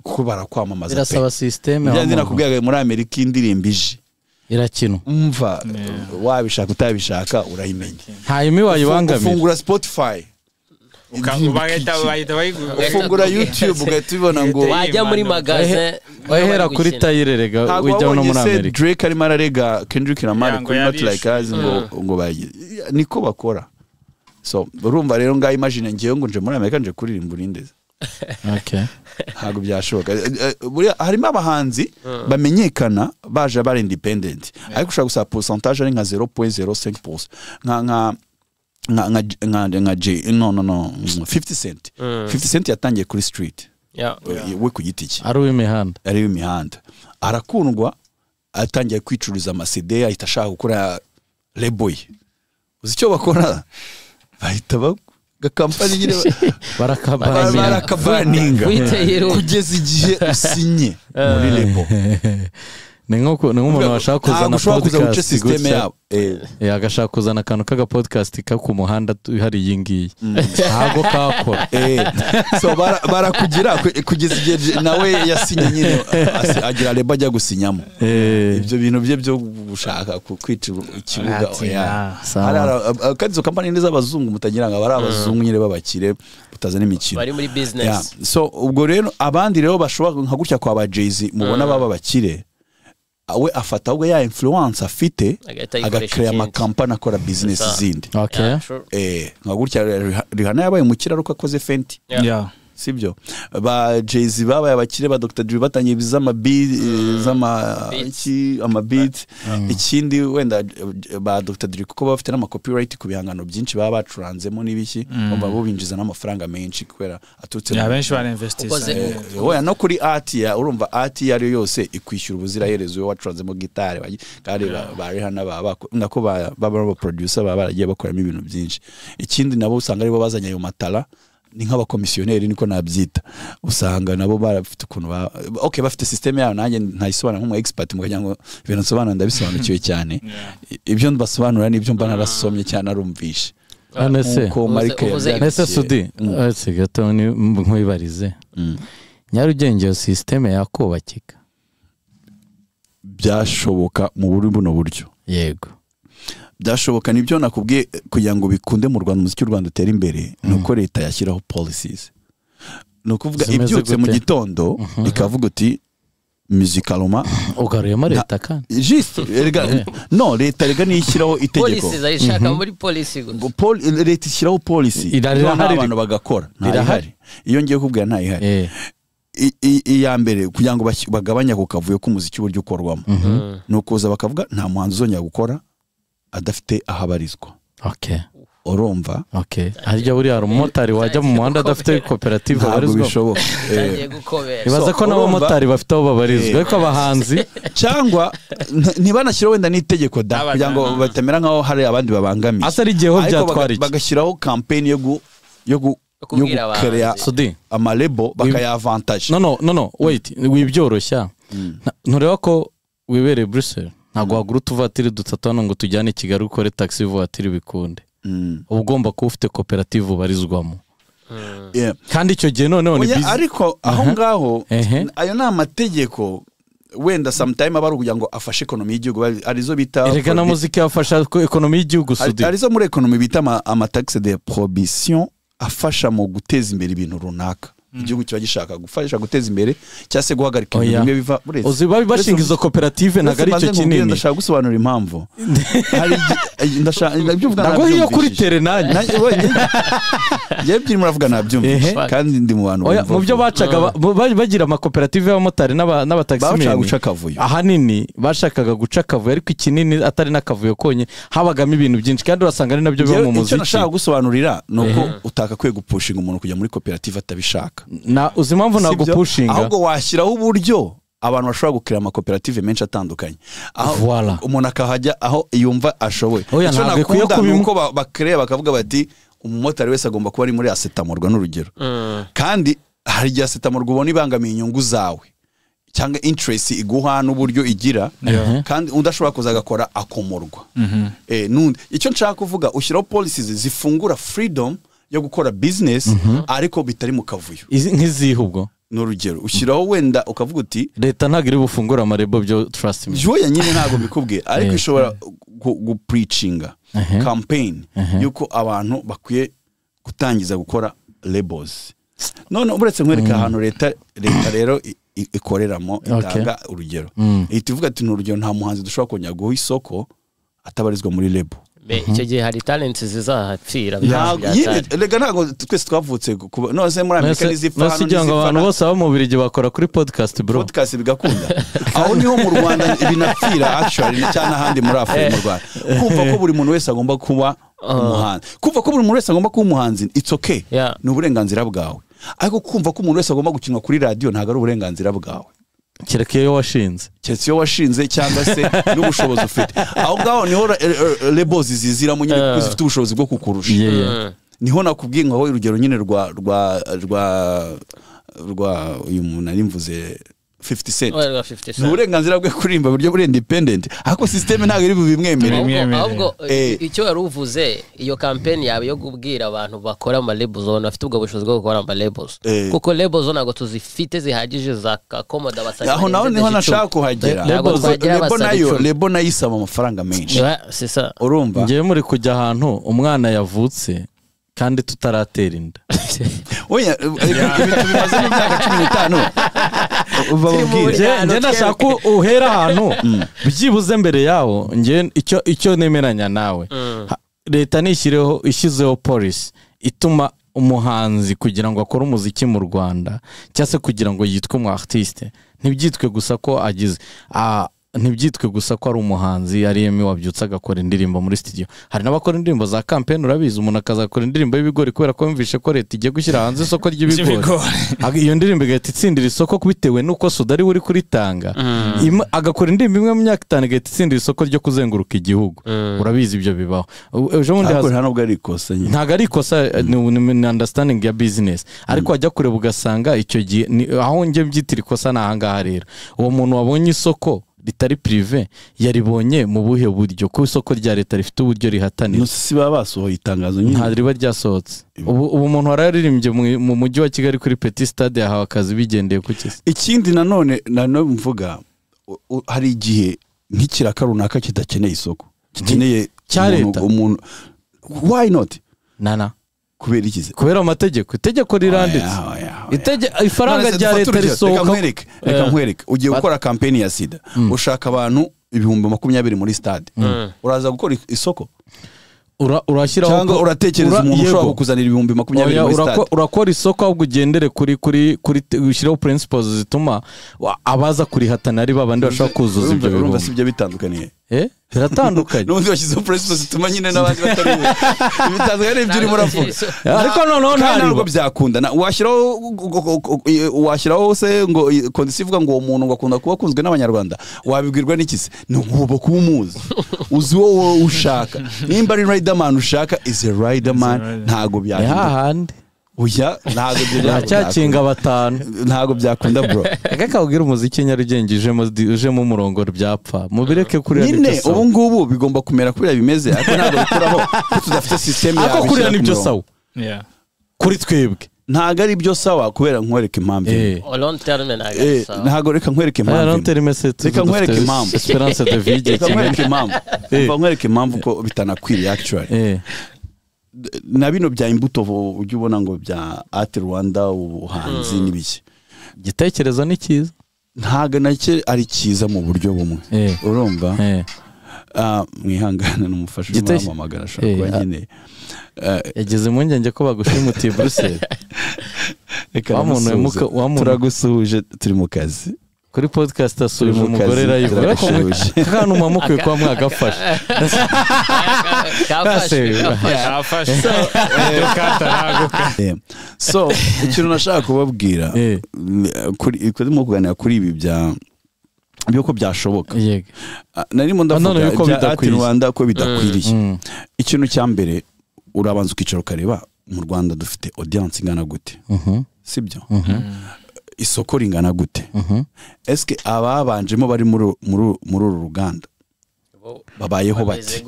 kuko barakwamamaza. Birasaba system. Byanze nakubwiye muri Amerika indirimbo ije irakinwa. Umva wabishaka utabishaka urayimenya. Hanyuma wayibangamira. Ufungura Spotify. Ufungura YouTube ugahita ubibona ngo wajya muri magazin wahera kuri tayire rega ujya no muri Amerika. Drake arimo ararega Kendrick Lamar kuri Not Like Us ngo niko bakora. So urumva rero ngaho imagine ngiye ngo nje muri Amerika nje kuririmba urindeze. Okay. Ntabwo byashoboka. Harimo abahanzi bamenyekana baje bari independent. Ariko ushobora gusaba pourcentage ari nka 0.05% nka nka J no 50 Cent. 50 Cent yatangiye kuri street. We ku giti cye. Ari uw'imihanda. Arakundwa atangiye kwicuruza ama CD ahita ashaka gukora label ye. Uzi icyo bakora? Bahita bakampani nyine barakabaninga kugeza igihe usinye muri label. Ni nk'umuntu washaka kuzana podcast gutya agashaka kuzana akantu k'aga podcast ka ku muhanda hari iyi ngiyi ntabwo kakora. So barakugira kugeza igihe nawe yasinye nyine agira label ajya gusinyamo. Ibyo bintu bye byo gushaka kwica ikibuga oya. Kandi izo company ni z'abazungu mutagira ngo abari abazungu nyine babakire mutazana imikino bari muri business. So ubwo rero abandi rero bashobora nka gutya kwa ba Jay-Z mubona baba bakire we afata ubwo ya influence afite agakrea amakampani akora business zindi. Okay. Nka gutya Rihanna yabaye umukire ariko akoze Fenty. Sibyo ba Jay-Z babaye abakire ba Dr. Dre batangiye bizama ama beat. Ikindi wenda ba Dr. Dre kuko bafite n'ama copyright ku bihangano byinshi baba bacuranzemo n'ibiki baba bo binjiza n'amafaranga menshi kubera aturutse ya benshi ba investissa. Oya no kuri art ya urumva art yari yose ikwishyura ubuziraherezo we wacuranzemo gitare kandi ba Rihanna baba nako baba producer baba baragiye bakoramo ibintu byinshi. Ikindi nabo usanga aribo bazanye ayo matara ni nk'abakomisiyoneri niko nabyita. Usanga nabo barafite ukuntu okay bafite system yabo nanjye ntayisobanura nk'umu expert mukagira ngo ibintu nsobanura ndabisobanukiwe cyane. Ibyo mbasobanura nibyo mba narasomye cyane arumvishe. Nese Sudi ese gato ni nkwibarize. Nyarugenge iyo system yakubakika byashoboka mu buri buno buryo. Yego. Byashoboka nibyo nakubwiye kugira ngo bikunde mu Rwanda umuziki w'u Rwanda utere imbere nuko leta yashyiraho policies. Nukuvuga ibyutse mu gitondo ikavuga uti musicaloma ugaruyemo leta kandi juste erega no leta rega nishyiraho itegeko policies arishaka muri policy gusa. Leta ishyiraho policy abantu bagakora ntayihari. Iyo ngiye kubwira ntayihari. Iya mbere kugira ngo bagabanye ako kavuyo k'umuziki uburyo ukorwamo nukuza bakavuga nta muhanzi uzongera gukora adafite ahabarizwa. Okay. Urumva? Okay. Harya buri hari umumotari wajya mu muhanda adafite koperative abarizwa. Ibaza ko n'abamotari bafite aho babarizwa ariko abahanzi cyangwa ntibanashyira wenda n'itegeko da kugira ngo batamera nkaho hari abandi babangamiye. Asa ari igihe ho byatwara iki? Bagashyiraho campaign yo gukerea amalebo bakayavantage. No wait, wibyoroshya. Ntureba ko wibereye Brussels ntabwo wagura utuvatiri dutatu hano ngo tujyane Kigali ukore taxi voiture bikunde. Uba ugomba kuba ufite koperative ubarizwamo. Kandi icyo gihe noneho ni busy. Ariko aho ngaho ayo ni amategeko wenda sometime aba ari kugira ngo afashe ekonomi y'igihugu arizo bita erega na muziki yafasha ekonomi y'igihugu Sudi. Arizo muri ekonomi bita ama taxe de prohibition afasha mu guteza imbere ibintu runaka. Igihugu kiba gishaka gufasha guteza imbere cyangwa se guhagarika ibintu bimwe biva uretse uzi bashinga izo koperative ntago ari icyo kinini. Ndashaka gusobanura impamvu hari ndashaka ndabyumva ntabwo iyo kuri tere nanjye yebyiri muravuga nabyumvise kandi ndi mu bantu mu byo bacaga bagira amakoperative y'abamotari n'abataximen bashaka guca akavuyo ahanini bashakaga guca akavuyo ariko ikinini atari n'akavuyo konye habagamo ibintu byinshi kandi urasanga ari nabyo biba mu muziki. Icyo nashaka gusobanurira nuko utakakwiye gupushinga umuntu kujya muri koperative atabishaka. Na uzi impamvu nagupushinga ahubwo washyiraho uburyo abantu bashobora gukira amakoperative menshi atandukanye aho umuntu akahajya aho yumva ashoboye. Icyo nakunda nuko bakreba bakavuga bati Umumotari wese agomba kuba ari muri asetamorwa n'urugero. Kandi hari igihe asetamorwa ubona ibangamiye inyungu zawe cyangwa interest iguha n'uburyo igira, kandi undi ashobora kuza agakora akomorwa. Nundi icyo nshaka kuvuga, ushyiraho policies zifungura freedom yo gukora business, ariko bitari mu kavuyo. Nk'izihe ubwo? N'urugero ushyiraho wenda ukavuga uti leta ntabwo iri bufungura amarebo byo, trust me. Joya nyine ntabwo mbikubwiye, ariko ishobora gupreachinga campaign yuko abantu bakwiye gutangiza gukora labels. None uretse nkwereka ahantu leta rero ikoreramo, itanga urugero, ihita ivuga ati n'urugero nta muhanzi dushobora kongera guha isoko atabarizwa muri label. Icyo gihe hari talents zizahapfira. Rega ntabwo twese twavutse none se muri Amerika n'izipfa hano n'izipfa, abantu bose abo mu Bubiligi bakora kuri podcast bro, podcast bigakunda. Aho niho mu Rwanda binapfira actually, cyane ahandi muri Afrika mu Rwanda. Kumva ko buri muntu wese agomba kuba umuhanzi, kumva ko buri muntu wese agomba kuba umuhanzi, it's okay, ni uburenganzira bwawe. Ariko kumva ko umuntu wese agomba gukinwa kuri radio ntabwo ari uburenganzira bwawe. Kereka iyo washinze, keretse iyo washinze cyangwa se n'ubushobozi ufite. Aho ngaho niho labels ziziramo nyine, kuko zifite ubushobozi bwo kukurusha. Niho nakubwiye ngo urugero nyine rwa rwa rwa rwa uyu muntu ari mvuze 50 Cent. Ni uburenganzira bwe kuririmba buryo buri independent, ariko system ntabwo iri bubimwemerere. Ahubwo icyo wari uvuze, iyo campaign yawe yo kubwira abantu bakora ama labels, abantu bafite ubwo bushobozi bwo gukora ama labels, kuko labels ntabwo tuzifite zihagije za kakomoda abasani. Aho naho niho nashaka kuhagera. Label nayo isaba amafaranga menshi. Urumva ngiye muri kujya ahantu umwana yavutse kandi tutaratera inda. Oya, ibintu bimaze mu myaka 15. Nge nashaka uhera ahantu byibuze mbere yawo. Nge icyo nemeranya nawe, leta nishyireho ishyizeho policy ituma umuhanzi kugira ngo akore umuziki mu Rwanda cyangwa se kugira ngo yitwe umu artiste, ntibyitwe gusa ko agize ntibyitwe gusa ko ari umuhanzi ari yemi wabyutse agakora indirimbo muri studio. Hari n'abakora indirimbo za campaign, urabizi, umuntu akazakora indirimbo y'ibigori kubera ko yumvishe ko leta igiye gushyira hanze isoko ry'ibigori, iyo ndirimbo igahita itsindira isoko bitewe n'uko Sudari uri kuritanga. Agakora indirimbo imwe mu myaka 5 igahita itsindira isoko ryo kuzenguruka igihugu. Urabizi ibyo bibaho. Ejo bundi ntabwo ari ikosa nyine, ntabwo ari ikosa, ni understanding ya business. Ariko wajya kureba ugasanga icyo gihe aho nge mbyitira ikosa ni ahangaha rero. Uwo muntu wabonye isoko ritari privé yaribonye mu buhe buryo? Ko isoko rya leta rifite uburyo rihatanira. Si baba basohoye itangazo nyine, nta riba ryasohotse. Ubu umuntu wararirimbye mu mujyi wa Kigali kuri Petit Stade yahawe akazi bigendeye ku kisi. Ikindi nanone mvuga, hari igihe nk'ikiraka runaka kidakeneye isoko, gikeneye umuntu, why not? Nana kubera iki? Kubera amategeko, itegeko riranditse. Ifaranga rya leta risohoka. Reka nkwereke, ugiye gukora campaign ya sida, ushaka abantu 20,000 muri stade, uraza gukora isoko, urashyiraho cyangwa uratekereza umuntu ushobora kukuzanira 20,000 muri stade. Urakora isoko ahubwo ugendere kuri ushyiraho principles zituma abaza kurihatana ari babandi bashobora kuzuza ibyo bintu. Urumva si ibyo bitandukaniye? Biratandukanye. N'ubundi bashyizeho principles zituma nyine n'abandi batari bitandukanye n'ibyo urimo uravuga. Ariko noneho ntabwo byakunda. Washyiraho se ngo condition ivuga ngo uwo muntu ngo akunda kuba akunzwe n'Abanyarwanda, wabibwirwa n'iki se? Ni ugomba kuba umuzi, uzi wowe ushaka. Nimba ari Riderman ushaka, is a Riderman, ntago byakunda. Oya, ntago byacyakinga batanu, ntago byakunda bro. Reka kabwira umuziki Nyarugenge ujemo umurongo byapfa, mubireke kuri nyine. Ubu ngubu bigomba kumera kuriya bimeze, ariko ntago bikuraho ko tudafite system yawe. Ariko kuriya nibyo sawa kuri twebwe, ntago ari byo sawa kubera nkwereka impamvu. Ntago reka nkwereka impamvu. Reka nkwereka impamvu. Esperance de vie. Reka nkwereka impamvu. Nkwereka impamvu ko bitanakwiriye actually. Na bino bya imbuto ujya ubona ngo bya Art Rwanda ubuhanzi n'ibiki, igitekerezo ni cyiza, ntago nacyo ari cyiza mu buryo bumwe. Urumva mwihangana n'umufasha wamamagara ashobora kuba nkeneye. Yageze impungenge ko bagushimutiye Bruxelles. Turagusuhuje, turi mu kazi kuri podcast asubije umugore live. Kandi mumukwiye kuba mwagafashe. So ikintu nashaka kubabwira kuri mu kuganira kuri ibi bya byuko byashoboka, narimo ndavuga ibya Art Rwanda ko bidakwiriye. Ikintu cya mbere, Urabanza ukicara ukareba mu Rwanda dufite audience ingana gute, sibyo? Isoko ringana gute? Eske ababanjemo bari muri uru ruganda babayeho bate?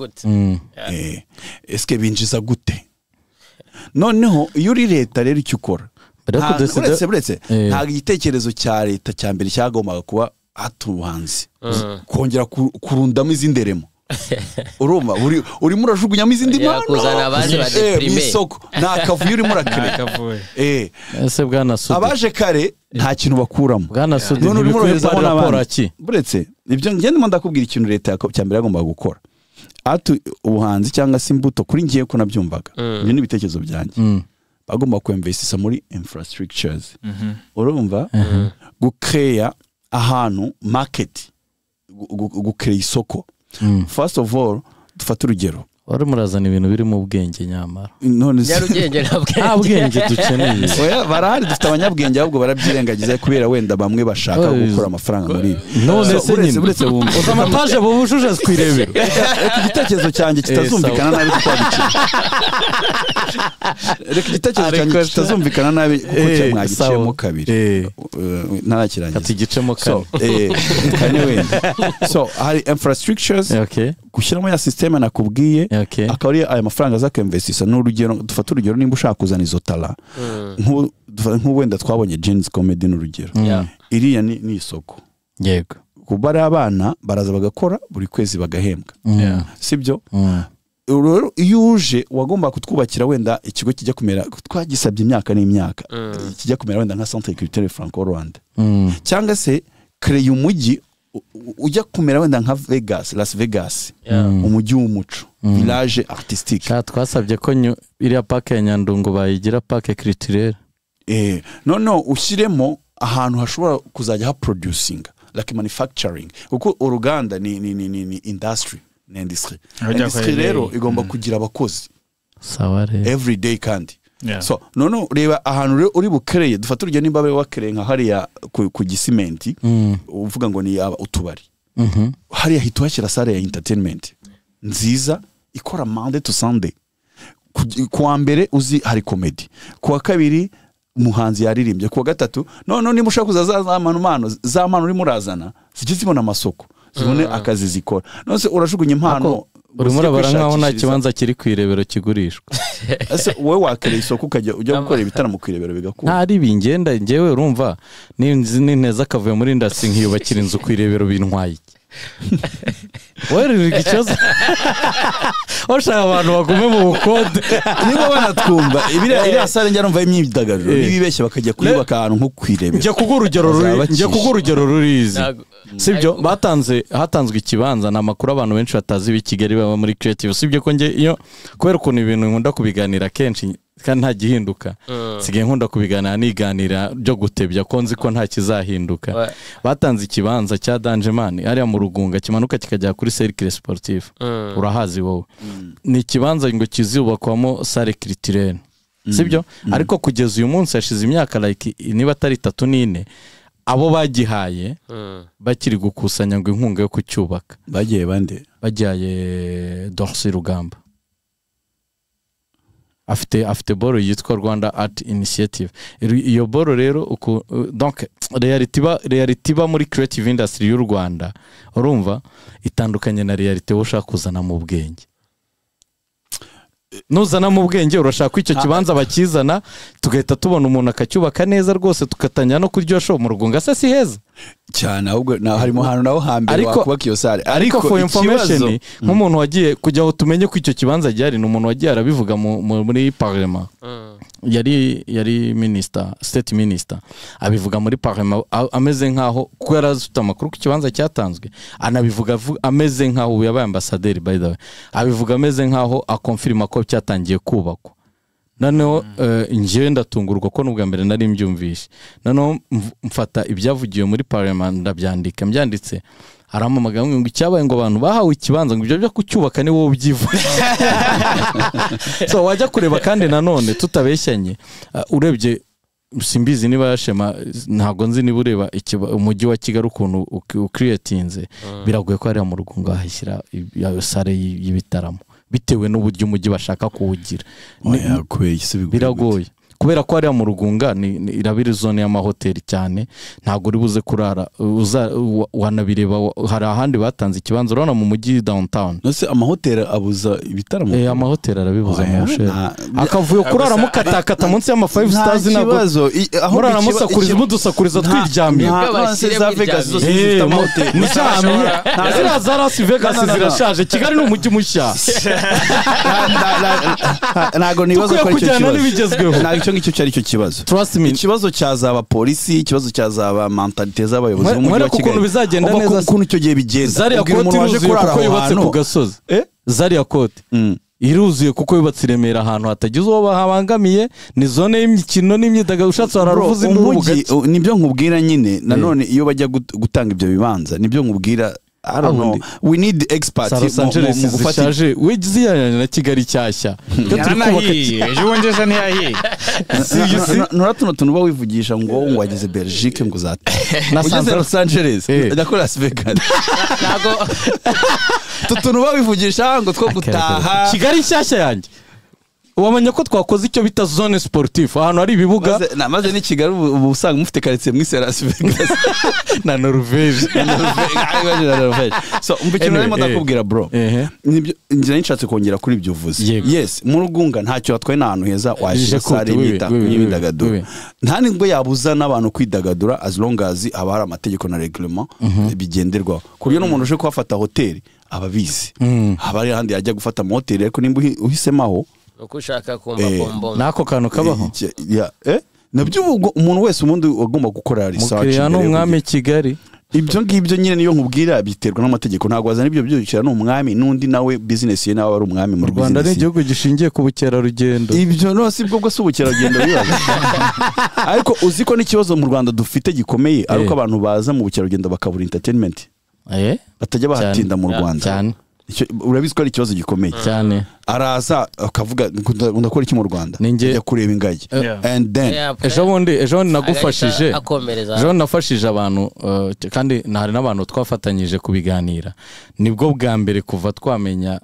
Eske binjiza gute? Noneho iyo uri leta rero icyo ukora, uretse ntabwo igitekerezo cya leta cya mbere cyagombaga kuba atubuhanzi kongera kurundamo izindi remo. Urumva urimo urajugunyamo izindi mpano mu isoko, nta kavuyo urimo urakireka. Ese bwana Sudi, abaje kare nta kintu bakuramo. Bwana Sudi, none urimo uroherezamo n'abandi. Buretse ibyo ngende ndakubwira ikintu leta cya mbere yagombaga gukora. Atu ubuhanzi cyangwa se imbuto kuri ngiye ko nabyumvaga, ibyo ni ibitekerezo byanjye. Bagomba kuinvestisa muri infrastructures. Urumva gucreya ahantu market, gucreya isoko. First of all, dufate urugero. Wari murazana ibintu biri mu bwenge nyamara. None Nyarugenge nta bwenge dukeneye. Oya barahari dufite abanyabwenge ahubwo barabyirengagiza kubera wenda bamwe bashaka gukora amafaranga muri ibi. None se nyine uretse wumva. Uza amataje bubujuje kwirebera. Reka igitekerezo cyanjye kitazumvikana nabi kuko wabiciye. Reka igitekerezo cyanjye kitazumvikana nabi kuko mwagiciyemo kabiri. Ntarakirangiza. Ati gicemo kane. Kane wenda. So hari infrastructures gushyiramo ya system nakubwiye. Akaba ari aya mafaranga azakinvestisa. N'urugero dufata urugero nimba ushaka kuzana izo tala nk'ubu wenda twabonye Jeans Comedy n'urugero, iriya ni isoko. Yego, kuba ari abana baraza bagakora buri kwezi bagahembwa, sibyo? Rero iyo uje wagomba kutwubakira wenda ikigo kijya kumera, twagisabye imyaka n'imyaka, kijya kumera wenda nka Centre Culturel Franco Rwanda, cyangwa se créer umujyi ujya kumera wenda nka Vegas, Las Vegas, umujyi w'umuco, village artistique. Twasabye ko iriya park ya Nyandungu bayigira park culturelle. No ushyiremo ahantu hashobora kuzajya ha producing like manufacturing, kuko uruganda ni industry, ni industry. Industry rero igomba kugira abakozi sawa rero every day kandi. So no reba ahantu uri bukereye, dufata urugero nimba babe wakereye nka hariya ku gisimenti, uvuga ngo ni utubari, hariya hita uhashyira sale ya entertainment nziza ikora Monday to Sunday. Kuwa mbere uzi hari comedy, kuwa kabiri muhanzi yaririmbye, kuwa gatatu no nimba ushaka kuza za mpano urimo urazana zijye zibona amasoko, zibone akazi zikora. None se urajugunya impano urimo urabara nkaho nta kibanza kiri ku irebero kigurishwa. Ese wowe wakereye isoko ukajya ujya gukora ibitaramo ku irebero bigakura? Nta ribi ngenda njyewe urumva nineza akavuye muri industry nkiyubakira inzu ku irebero bintwaye iki? Wowe ikibazo ushaka abantu bagume mu bukode niba banatwumva iriya sale njya numva imyidagaduro nibibeshye bakajya kuyubaka ahantu nko ku irebero. Njya kuguha urugero rurizi, sibyo? Batanze hatanzwe ikibanza, ni amakuru abantu benshi batazi b'i Kigali baba muri creative, sibyo? Ko njye iyo kubera ukuntu ibintu nkunda kubiganira kenshi kandi nta gihinduka, nsigaye nkunda kubiganira niganira byo gutebya ko nzi ko nta kizahinduka. Batanze ikibanza cya Dangerman hariya mu Rugunga kimanuka kikajya kuri Cercle Sportif, urahazi wowe. Ni ikibanza ngo kizubakwamo salle culturelle, sibyo? Ariko kugeza uyu munsi hashize imyaka like niba atari 3 n'4 abo bagihaye bakiri gukusanya ngo inkunga yo kucyubaka. Bagiye bande? Bagiye Dorcy Rugamba. Afite boro yitwa Rwanda Art Initiative. Iyo boro rero donc reality ba muri creative industry y'u Rwanda urumva itandukanye na reality wo ushaka kuzana mu bwenge. Nuzana mu bwenge urashaka ko icyo kibanza bakizana tugahita tubona umuntu akacyubaka neza rwose tukatangira no kuryo show mu Rugunga. Se si heza cyane ahubwo harimo hano naho hambere wakubaka iyo sale. Ariko for information nk'umuntu wagiye kujya aho tumenye ko icyo kibanza gihari, ni umuntu wagiye arabivuga muri parlement, yari minister, state minister, abivuga muri parlement ameze nkaho kuko yarazufite amakuru ku kibanza cyatanzwe, anabivuga ameze nkaho yabaye ambassadeur by the way, abivuga ameze nkaho akonfirma ko cyatangiye kubakwa. Noneho njyewe ndatungurwa ko n'ubwa mbere nari mbyumvishe. Noneho mfata ibyavugiwe muri parlement ndabyandika, mbyanditse arampamagara ngo icyabaye ngo abantu bahawe ikibanza ngo ibyo byo kucyubaka ni wowe ubyivuye. So wajya kureba kandi nanone tutabeshyanye, urebye simbizi niba yashema ntago nzi niba ureba umujyi wa Kigali ukuntu ucreatinze, biragoye ko hariya mu Rugunga hashyira sale y'ibitaramo. Bitewe n'uburyo umujyi bashaka kuwugira. Biragoye. Kubera ko hariya mu Rugunga ni irabiri zone y'amahoteli cyane, ntabwo uri buze kurara wanabireba. Hari ahandi batanze ikibanza urabona mu mujyi downtown. Nose amahoteli abuza ibitaramo. Amahoteli arabibuza mu shere. Akavuyo kurara mukatakata munsi y'ama 5 stars ntabwo murara musakuriza mudusakuriza twiryamiye. Za Vegas zose zifite amahoteli. Ziriya za Las Vegas zirashaje. Kigali ni umujyi mushya. Ntabwo nibaza ko ari cyo kibazo. Icyo cyari cyo kibazo. Ikibazo cyazaba polisi, ikibazo cyazaba mentalite z'abayobozi b'umujyi wa Kigali. Ukuntu bizagenda neza, ukuntu icyo gihe bigenda. Zariya kote iruzuye kuko yubatse ku gasozi. Zariya kote iruzuye kuko yubatse i Remera ahantu hatagize uwo bahabangamiye, ni zone y'imikino n'imyidagaduro, ushatse wararuvuza induru bugacya. Nibyo nkubwira nyine, nanone iyo bajya gutanga ibyo bibanza, nibyo nkubwira. I don't know. We need experts. Los Angeles zishaje. Wiziyanya na Kigali cyashya. Ejo bundi ejo ntiyahiye. Nura tuno tuntu uba wivugisha ngo wageze Belgique ngo uzate. Ugeze Los Angeles, ndakora Las Vegas. Ntago tutuntu uba wivugisha ngo two gutaha. Kigali nshyashya yanjye. Wamenya ko twakoze icyo bita zone sportive, ahantu hari ibibuga. Maze ni Kigali ubu usanga mufite quartier mwise Las Vegas na Norvège. So umva narimo ndakubwira bro, nibyo ngira nishatse kongera kuri ibyo uvuze. Yes, mu Rugunga ntacyo watwaye n'ahantu heza washyira sare y'imyidagaduro. Nta nibwo yabuza n'abantu kwidagadura as long as haba hari amategeko na règlement bigenderwaho. Ku buryo n'umuntu uje kuhafata hoteli ababizi. Haba hari ahandi yajya gufata amahoteli, ariko nimba uhisemo aho uko ushaka kumva bombo nako kantu kabaho. Nabyo umuntu wese ubundi agomba gukora research. Mukiriya n'umwami Kigali. Ibyo ngibyo nyine niyo nkubwira biterwa n'amategeko, ntabwo wazana ibyo byukira n'umwami n'undi nawe business ye nawe ari umwami muri business. Rwanda ni igihugu gishingiye ku bukerarugendo. Ibyo no si bwo bwo ubukerarugendo bibaza. Ariko uzi ko n'ikibazo mu Rwanda dufite gikomeye ariko abantu baza mu bukerarugendo bakabura entertainment. Batajya bahatinda mu Rwanda. Cyane. Urabizi ko ari ikibazo gikomeye cyane. Araza akavuga ndakora iki mu Rwanda, njya kureba ingagi. And then ejo bundi nagufashije, ejo nafashije abantu kandi hari n'abantu twafatanyije kubiganira. Nibwo bwa mbere kuva twamenya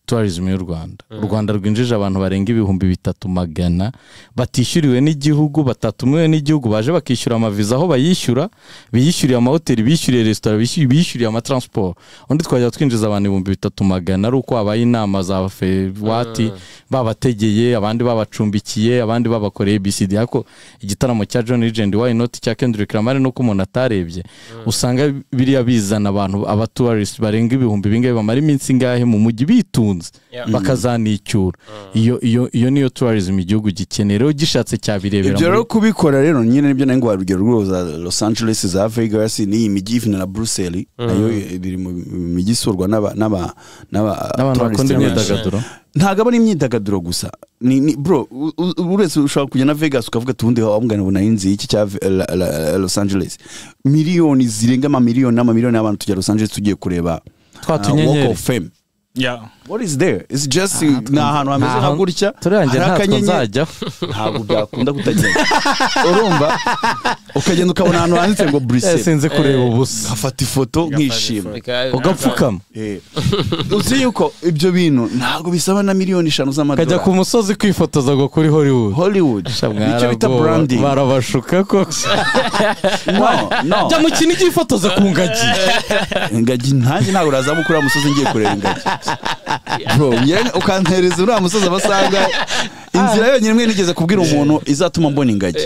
tourism y'u Rwanda. U Rwanda rwinjije abantu barenga 3,300 batishyuriwe n'igihugu, batatumiwe n'igihugu, baje bakishyura amaviza aho bayishyura, biyishyuriye amahoteli, bishyuriye restaurant, bishyuriye amatransport. Undi twajya twinjiza abantu 3,300 ari uko habaye inama za FEWATI, babategeye, abandi babacumbikiye, abandi babakoreye BCD. Ariko igitaramo cya John Legend, Why Not, cya Kendrick Lamar nuko umuntu atarebye, usanga biriya bizana abantu aba tourists barenga ibihumbi bingahe bamara iminsi ingahe mu mujyi bitunze. Bakazanicyura. Iyo niyo tourism igihugu gikeneye. Rero gishatse cyabirebera. Ibyo rero kubikora rero nyine nibyo nari ngo urugero rwo za Los Angeles, za Vegas, ni imijyi even na Brussels nayo biri mu mijyi isurwa n'aba tourists imyidagaduro. Ntabwo ari imyidagaduro gusa. Ni bro, uretse ushobora kujya na Vegas ukavuga tundi wabungana ubona inzi iki cya Los Angeles. Miliyoni zirenga amamiliyoni n'amamiliyoni y'abantu tujya Los Angeles tugiye kureba twatunyenyeri Walk of Fame. Yeah. What is there? It's just na ahantu hameze nka gutya. Turangiye ntabwo nzajya. Ntabwo byakunda kutagenda. Urumva ukagenda ukabona ahantu handitse ngo Brussels. Sinzi kureba ubusa. Afata ifoto nkishima. Ugapfukama. Uzi yuko ibyo bintu ntabwo bisaba na miliyoni 5 z'amadolari. Kajya ku musozi kwifotoza ngo kuri Hollywood. Hollywood. Nicyo bita branding. Barabashuka ko. No. Jya mu kintu gifotoza ku ngagi. Ingagi ntanjye ntabwo urazamukura musozi ngiye kureba ingagi. Bro, ukantereza uriya musozi abasanga inzira yonyine imwe nigeze kubwira umuntu izatuma mbona ingagi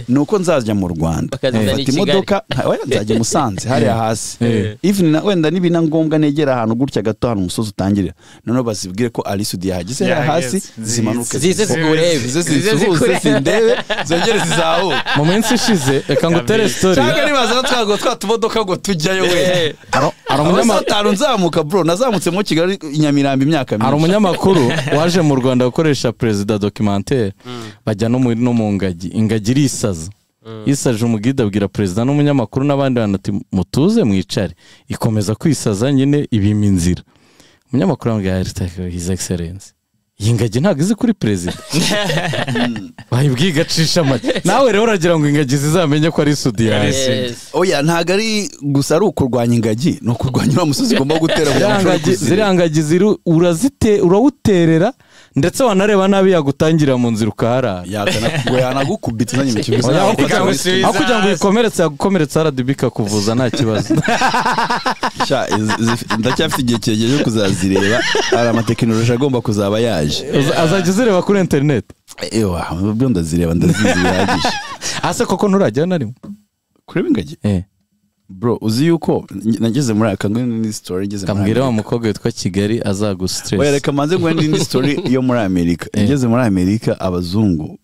nuko nzajya mu Rwanda mfata imodoka, nzajya Musanze hariya hasi, even wenda nibina ngombwa negera ahantu gutya gato ahantu umusozi utangirira, noneho bazibwire ko Alice yahageze hariya hasi, zimanuke zize zikurebe, zize zindebe, zongere zizahuke. Mu minsi ishize reka ngutere story cyangwa nibaza twago twatumodoka ngo tujyayo we. Ari nzamuka bro, nazamutse mu Kigali i Nyamirambo imyaka myinshi. Hari umunyamakuru waje mu Rwanda gukoresha perezida documentaire, bajya no mu ngagi, ingagi irisaza. Isaje umugida abwira perezida n'umunyamakuru n'abandi bantu ati mutuze mwicare, ikomeza kwisaza nyine ibima inzira. Umunyamakuru amubwira ati His Excellence, Iyi ngagi ntabwo izi kuri perezida. Bayibwiye igacisha make. Nawe rero uragira ngo ingagi zizamenye ko ari Sudi yawe. Oya, ntabwo ari gusa ari ukurwanya ingagi, ni ukurwanya uriya musozi ugomba gutera kugira ngo ushobore kuzireba. Ziriya ngagi urawuterera ndetse wanareba nabi yagutangira mu nzira ukaharara. Ngo yanagukubita uzanye mu kibuga. Aho kugira ngo uyikomeretse yagukomeretsa RDB ikakuvuza nta kibazo. Ndacyafite igihe kirekire cyo kuzazireba, hari amatekinoloji agomba kuzaba yaje. Azajya uzireba kuri internet. Ewa, byo ndazireba ndazizi bihagije. Ase koko nturajya na rimwe kureba ingagi? Bro, uzi yuko nageze muri aka ngwino story ngeze muri Kambwira wa mukobwa witwa Kigali azagustress. Oya, reka manze ngwino indi story yo muri Amerika. Ngeze muri Amerika abazungu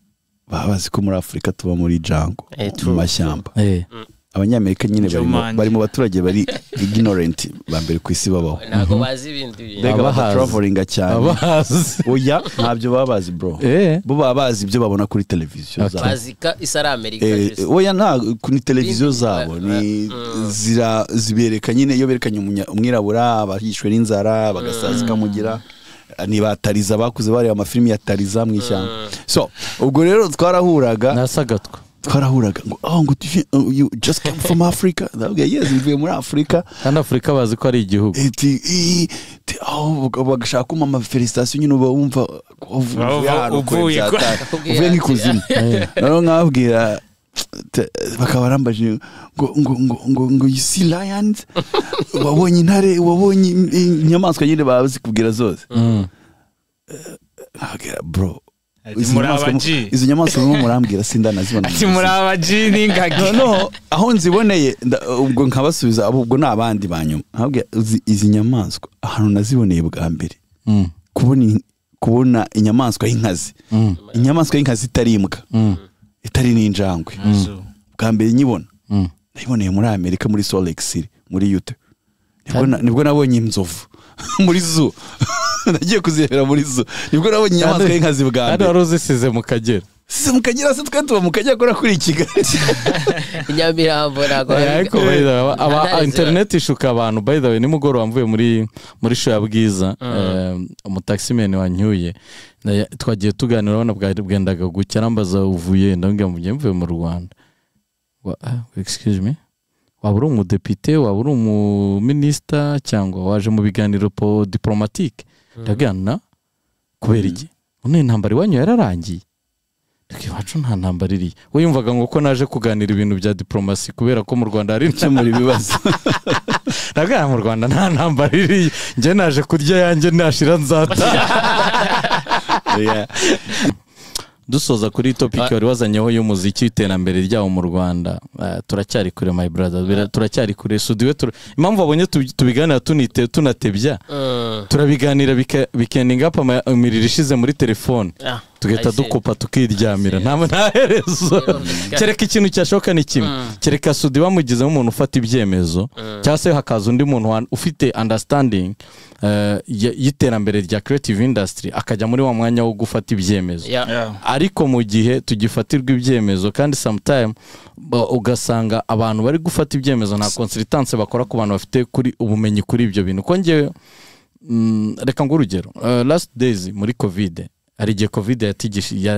baba bazi ko muri Afrika tuba muri jungle, mu mashyamba. Abanyamerika nyine bari mu baturage bari ignorant ba mbere ku isi babaho. Ntago bazi ibindi bintu. Mbega travelinga cyane. Oya, ntabyo baba bazi bro. Bo baba bazi ibyo babona kuri televiziyo zabo. Bazi ka isi ari Amerika. Oya, nta kuri televiziyo zabo ni zibereka nyine iyo berekanye umwirabura abahishwe n'inzara bagasaza kamugira. Ni batariza bakuze bareba amafilimi ya Tariza mu ishyamba. So, ubwo rero twarahuraga nasagatwa. Twarahuraga ngo oh ngo you just came from Africa. Ndabwira yes, mvuye muri Afrika. Kandi Afrika bazi ko ari igihugu. Oh bagashaka kuma ama felicitation nyine uba wumva uvuye nk'ikuzimu. Naro nkabwira bakaba barambaje ngo ngo ngo ngo you see lions, wabonye intare, wabonye inyamaswa nyine bazi kubwira zose. Nkabwira bro, izo nyamaswa murimo murambwira sindanazibona. Ati muri abaji n'ingagi. No, aho nziboneye ubwo nkabasubiza ubwo ni abandi banyuma. Nkabwira izi nyamaswa ahantu naziboneye bwa mbere. Kubona inyamaswa y'inkazi. Inyamaswa y'inkazi itari imbwa. Itari n'injangwe. Bwa mbere nyibona. Nayiboneye muri Amerika muri Salt Lake City, muri Utah. Nibwo nabonye inzovu muri zoo. Nagiye kuzirebera muri zoo. Nibwo nabonye inyamaswa y'inkazi bwa mbere. Kandi wari uzisize mu Kagera. Size mu Kagera se twe tuba mu Kagera kora kuri Kigali. Inyamirambo ntago. Ariko aba internet ishuka abantu. By the way, nimugoroba mvuye muri show ya Bwiza, umutaximan wancyuye. Twagiye tuganira ubona bwendaga gucya arambaza uvuye, ndambwira ngo mvuye mu Rwanda. Excuse me. Waba uri umudepite, waba uri umuminisita cyangwa waje mu biganiro po diplomatique? Ndabwira na kubera iki? None intambara iwanyu yararangiye. Iwacu nta ntambara iri. We yumvaga ngo ko naje kuganira ibintu bya diplomasi kubera ko mu Rwanda hari gukemura ibibazo. Ndabwira mu Rwanda nta ntambara iri. Njye naje kurya yanjye nashira nzata. Dusoza kuri topic wari wazanyeho y'umuziki w'iterambere ryawo mu Rwanda. Turacyari kure my brother, turacyari kure. Sudiwe impamvu abonye tubiganira tunite tunatebya. Turabiganira bikendinga up imiriro ishize muri telefone. Tugahita dukopa tukiryamira. Nta herezo. Kereka ikintu cyashoka ni kimwe. Kereka Sudi bamugizemo umuntu ufata ibyemezo cyangwa se hakaza undi muntu ufite understanding y'iterambere rya creative industry akajya muri wa mwanya wo gufata ibyemezo. Ariko mu gihe tugifatirwa ibyemezo kandi sometime ugasanga abantu bari gufata ibyemezo nta consultance bakora ku bantu bafite kuri ubumenyi kuri ibyo bintu. Ko ngewe reka ngo urugero last days muri COVID, hari igihe COVID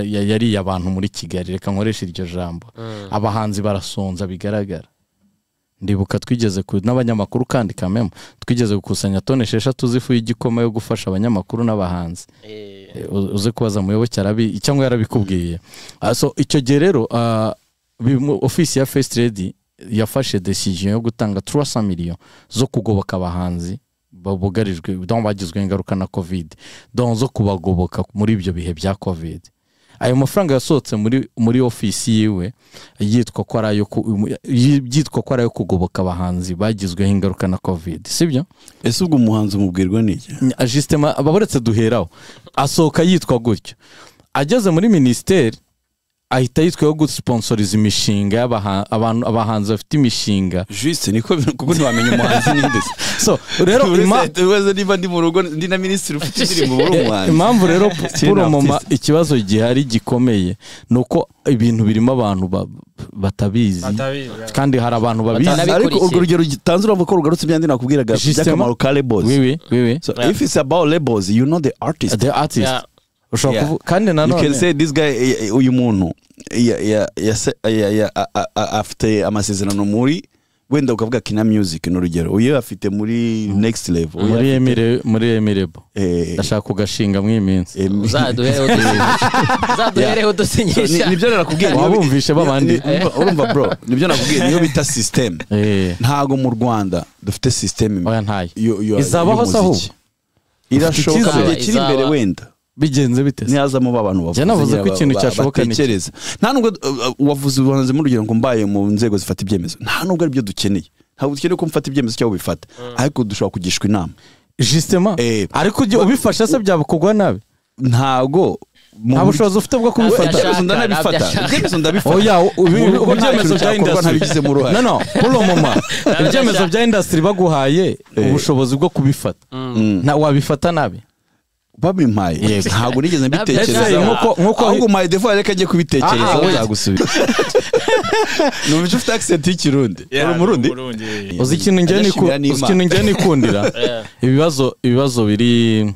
yariye abantu muri Kigali, reka nkoresha iryo jambo. Abahanzi barasonza bigaragara. Ndibuka twigeze n'abanyamakuru kandi kamemo twigeze gukusanya tone 6 z'ifu y'igikoma yo gufasha abanyamakuru n'abahanzi. Uze kubaza muyoboke arabi cyangwa yarabikubwiye. So icyo gihe rero office ya First Lady yafashe decision yo gutanga 300 millions zo kugoboka abahanzi babugarijwe donc bagizwe ingaruka na COVID, donc zo kubagoboka muri ibyo bihe bya COVID. Ayo mafaranga yasohotse muri office yiwe yitwa ko ari ayo kugoboka abahanzi bagizweho ingaruka na COVID, sibyo? Ese ubwo umuhanzi umubwirwa n'iki? Justement ababoretse duheraho asohoka yitwa gutyo, ageze muri ministeri ahita yitwaho gusponsoriza imishinga abantu abahanzi bafite imishinga. Juste niko kuko ntiwamenya umuhanzi ninde. So rero imaze niba ndi mu rugo ndi na minister ufite indirimbo buri umuhanzi. Impamvu rero puromoma ikibazo gihari gikomeye nuko ibintu birimo abantu batabizi kandi hari abantu babizi. Ariko urwo rugero gitanze uravuga ko rugarutse byandi nakubwiraga by'akamaro ka labels. Oui oui oui. So if it's about labels, you know the artist. The artist. Yeah. Ushobora kuvuga kandi nanone you can say this guy, uyu muntu afite amasezerano muri wenda ukavuga Kina Music ni urugero, uyu afite muri Next Level, muri Emirebo ndashaka kugashinga mu iminsi uzaduhere udusinyisha. Nibyo nakubwiye, wabumvishe babandi. Urumva bro, nibyo nakubwiye, niyo bita system. Ntago mu Rwanda dufite system. Oya ntayo izabaho saho irashoboka mu gihe kiri imbere wenda bigenze bite ntihazamo abantu bavuze. Navuze ko ikintu cyashoboka ni nta nubwo wavuze ubuhanzi mu rugero ngo mbaye mu nzego zifata ibyemezo, nta nubwo ari byo dukeneye. Ntabwo dukeneye ko mfata ibyemezo cyangwa ubifata, ariko dushobora kugishwa inama justement. Ariko ubifasha se byabukugwa nabi? Ntago nta bushobozi ufite bwo kubifata. Ndanabifata ibyemezo ndabifata. Oya, ibyemezo bya industry ntabigizemo uruhare. No pour le moment ibyemezo bya industry baguhaye ubushobozi bwo kubifata, na wabifata nabi babimpaye ntabwo nigeze mbitekereza nkuko ahubwo my default reka ajye kubitekereza nzagusubiza. Numva ufite accent y'Ikirundi, uri Umurundi. Uzi ikintu njye nikundira ibibazo biri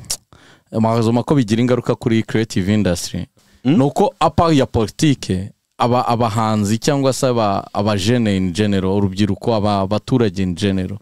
amazoma ko bigira ingaruka kuri creative industry nuko apa ya politique abahanzi cyangwa se abajene in general, urubyiruko, abaturage in general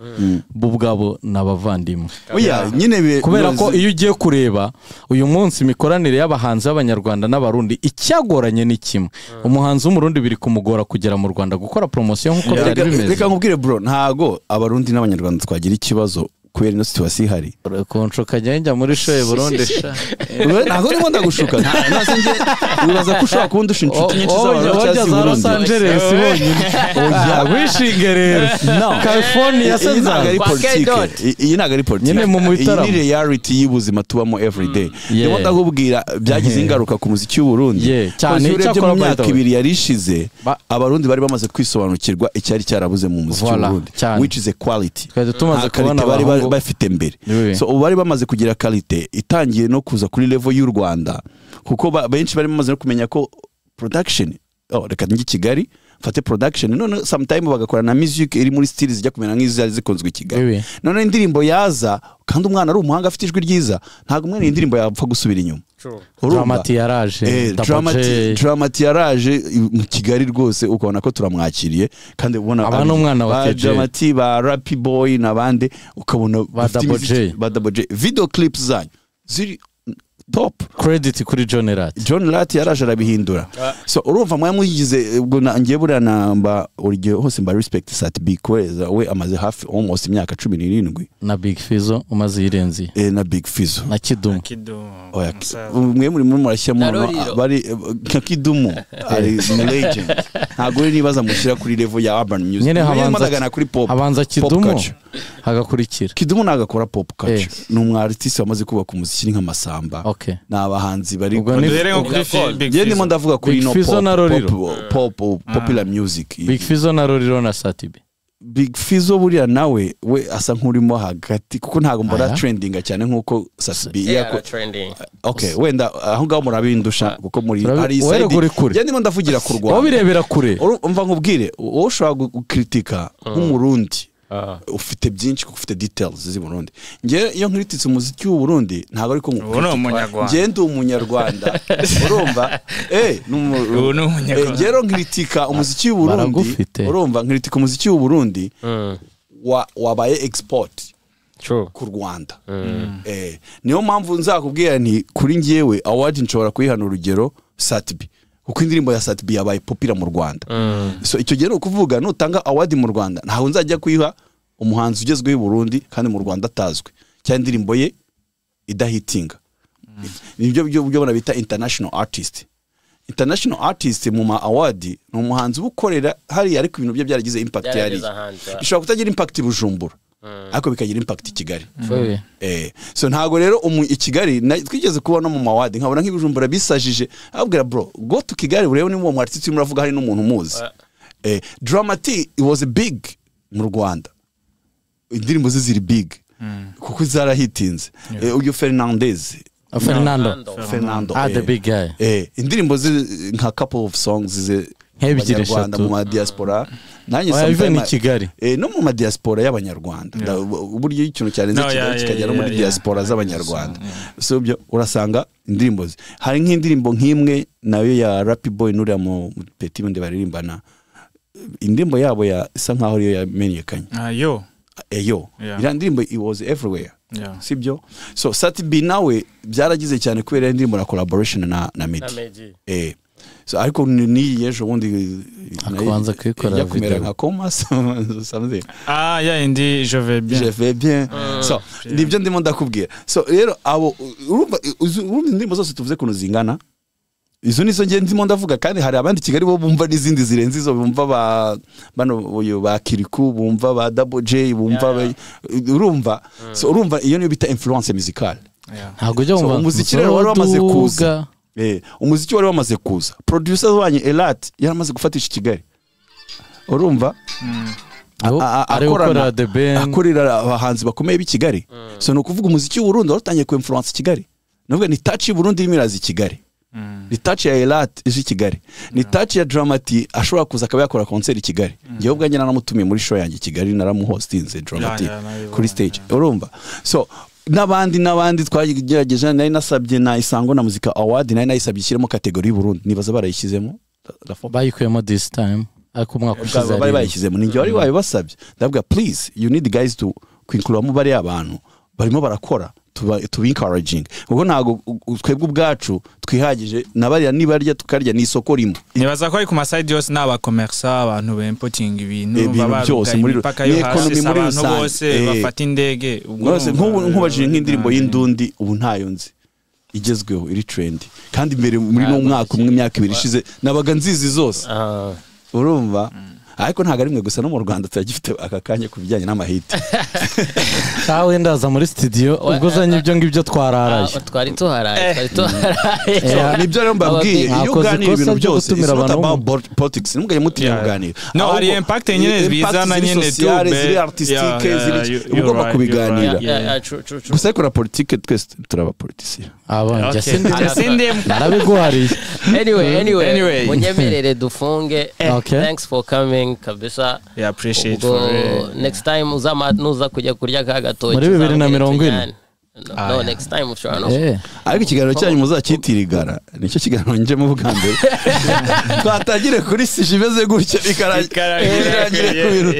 bo ubwabo n'abavandimwe. Oya nyine kubera ko iyo ugiye kureba uyu munsi imikoranire y'abahanzi b'abanyarwanda n'abarundi icyagoranye ni kimwe. Umuhanzi w'umurundi biri kumugora kugera mu Rwanda gukora promotion nkuko byari bimeze. Reka nkubwire bro, ntago abarundi n'abanyarwanda twagira ikibazo kubera ino situation ihari. Konshoka njya muri show Burundi sha. Ntago ndimo ndagushuka. Nase nje wibaza ko ushobora kundusha inshuti nyinshi z'abantu cyangwa Los Burundi. Angeles bonyine. Oya wishinge rero. California se ntabwo ari politike. Iyi ntabwo ari politike. Nyine mu bitaramo. Iyi ni reality y'ubuzima tubamo every day. Ndimo ndakubwira byagize ingaruka ku muziki w'u Burundi. Cyane cyakora mu myaka ibiri yari ishize abarundi bari bamaze kwisobanukirwa icyari cyarabuze mu muziki w'u Burundi, which is a quality. Twari tumaze kubona bafite mbere. So ubu bari bamaze kugira quality itangiye no kuza kuri level y'u Rwanda, kuko benshi bari bamaze no kumenya ko production, reka njye Kigali mfate production, none sometime bagakora na music iri muri style zijya kumera nk'izo zikunzwe i Kigali. None indirimbo yaza kandi umwana ari umuhanga afite ijwi ryiza, ntago umwana indirimbo yapfa gusubira inyuma. Dramati yaraje, Dramati yaraje mu Kigali rwose ukabona ko turamwakiriye kandi ubona abana umwana wa KJ Dramati ba Rappy Boy nabande ukabona ba Double J video clips zanyu ziri top. Credit kuri John Rat. John Rat yaraje arabihindura. So urumva mwe muyigize ubwo ngiye buriya namba urige hose mba respect Sat B kweza we amaze hafi almost imyaka 17 na Big Fizzo umaze irenzi na Big Fizzo na Kidumu. Oya mwe muri murashyira mu bari nka Kidumu ari legend. Ntago uri nibaza mushyira kuri level ya urban music. Nyine habanza kuri pop. Habanza Kidumu hagakurikira. Kidumu nagakora pop culture. Ni umu artist wamaze kubaka umuziki nka Masamba. N'abahanzi bari Njye ndimo ndavuga kuri no pop popular music. Big Fizzo na Roriro na Satibi. Big Fizzo buriya nawe we asa nkurimo hagati kuko ntago mbora trending cyane nkuko Satibi yako trending. Okay, wenda aho ngaho murabindusha kuko muri ari side. Njye ndimo ndavugira ku Rwanda. Wobirebera kure. Umva nkubwire, wowe ushobora gukritika nk'umurundi ufite byinshi kuko ufite details z'i Burundi. Nge iyo nkrititse umuziki w'u Burundi ntago ariko nge ndi umunyarwanda. Urumva? Nge rero nkritika umuziki w'u Burundi. Urumva nkritika umuziki w'u Burundi wabaye export ku Rwanda. Niyo mpamvu nzakubwira nti kuri ngewe award nshobora kuyihana urugero Sat-B, kuko indirimbo ya Sat-B yabaye popular mu Rwanda. So icyo gihe ukuvuga nutanga award mu Rwanda ntaho nzajya kuyiha umuhanzi ugezweho i Burundi kandi mu Rwanda atazwi cyangwa indirimbo ye idahitinga. Nibyo byo bona bita international artist. International artist mu ma award ni umuhanzi ukorera hari ariko ibintu bye byaragize impact yari. Bishobora kutagira impact i Bujumbura ariko bikagira impact i Kigali. So ntago rero i Kigali twigeze kubona mu mawadi nkabona nk'ibijumbura bisajije abwira bro go to Kigali urebe ni uwo artist muravuga hari n'umuntu muzi. Dramati it was a big mu Rwanda. Indirimbo ze ziri big kuko zarahitinze. Uyu Fernandez Fernando. Ah, the big guy. Indirimbo ze nka couple of songs ze Nk'ebyiri, Abanyarwanda eshatu. Mu ma diaspora nanjye Oya, even sometime- i Kigali. No mu ma diaspora y'abanyarwanda. Uburyo ikintu cyarenze No, Kigali kikagera no muri diaspora z'abanyarwanda, so ibyo urasanga indirimbo ze, hari nk'indirimbo nk'imwe nayo ya Rappy Boy n'uriya mu petit wundi baririmbana, indirimbo yabo ya isa nkaho ariyo yamenyekanye. Ah, yo. Eyo. Iriya ndirimbo, it was everywhere. Sibyo? So Sat B nawe byaragize cyane kubera iyo ndirimbo na collaboration na Meddy. Na Meddy. So ariko n'iyi ejo bundi Akabanza kuyikorera ijya kumera video. nka coma something. Ah, ya indi "Je vais bien". "Je vais bien". So nibyo ndimo ndakubwira. So rero abo urumva indirimbo zose tuvuze kuntu zingana, izo nizo ngiye ndimo ndavuga, kandi hari abandi i Kigali bo bumva n'izindi zirenze izo, bumva ba bano uyu ba Kiriku, bumva ba Double J, bumva urumva. So urumva iyo niyo bita influence musicale. Ntabwo ujya So, wumva umuziki rero wari wamaze kuza. Duga. Umuziki wari wamaze kuza, producer wanyu Elat yaramaze gufatisha i Kigali, urumva. Ari gukorera The Ben. Akorera abahanzi bakomeye b'i Kigali. So ni ukuvuga umuziki w'u Burundi wari utangiye ku influence Kigali. Nuvuga ni touch y'u Burundi irimo iraza i Kigali, ni touch ya Elat ije i Kigali, ni touch ya Dramati ashobora kuza akaba yakora concert i Kigali. Njyewe ubwanjye naramutumiye muri show yanjye i Kigali, naramuhostinze Dramati Nabibonye, kuri stage, urumva. So n'abandi n'abandi twagerageje, nari nasabye na Isango na Muzika Award, nari nayisabye ishyiremo category y'u Burundi, nibaza barayishyizemo. Bayikuyemo this time, ariko umwaka ushize Bari bayishyizemo, ni njye wari wabibasabye. Ndavuga, "Please, you need guys to kwinkuramo bariya abantu barimo barakora, tuba encouraging," kuko ntabwo twebwe ubwacu twihagije, na bariya nibarya tukarya, ni isoko rimwe. Nibaza ko ari ku ma side yose, ni abakomersa, abantu bempotinga ibintu, Ibintu baba byose barugaye imipaka yo ni hasi, economy si muri abantu rusange. bose bafata indege. Ubwo Rwose urumva, nk'ubu nkubajije nk'indirimbo y'indundi ubu ntayo nzi igezweho iri trend, kandi mbere muri no mwaka umwe, imyaka 2 ishize, nabaga nzizi zose. Urumva, ariko ntabwo ari mwe gusa, no mu Rwanda turagifite aka kanya ku bijyanye n'amahiti. Kawe ndaza muri studio ubwo uzanye ibyo ngibyo twararaye. Ah, twari tuharaye, twari tuharaye. So, nibyo rero mbabwiye, iyo Mwakoze uganira ikosa ibintu ryo byose, gutumira it's not abantu about politics, ntimugajye mutinya kuganira. No, hari Ahubwo impact nyene impact bizana ziri nyene sociale, tube. ziri artistique, ziri uba ugomba You're kubiganira. right. Yeah, true, true, true. Gusa ariko na politike twese turabapolitisiye. Aba njye Okay. sindi Sindi. narabiguhariye. Anyway, Anyway. munyemerere dufunge. Okay. Thanks for coming kabisa. Yeah, appreciate Ubwo for real. next time uzama nuza kujya kurya ka gatoki, Muri bibiri na uzambwire mirongo ine? tujyane. No, next time ushobora no Ariko ikiganiro cyanyu muzacyitira igara, nicyo kiganiro njemo bwa mbere twatangire kuri sujet imeze gutya, bikarangire ku bintu.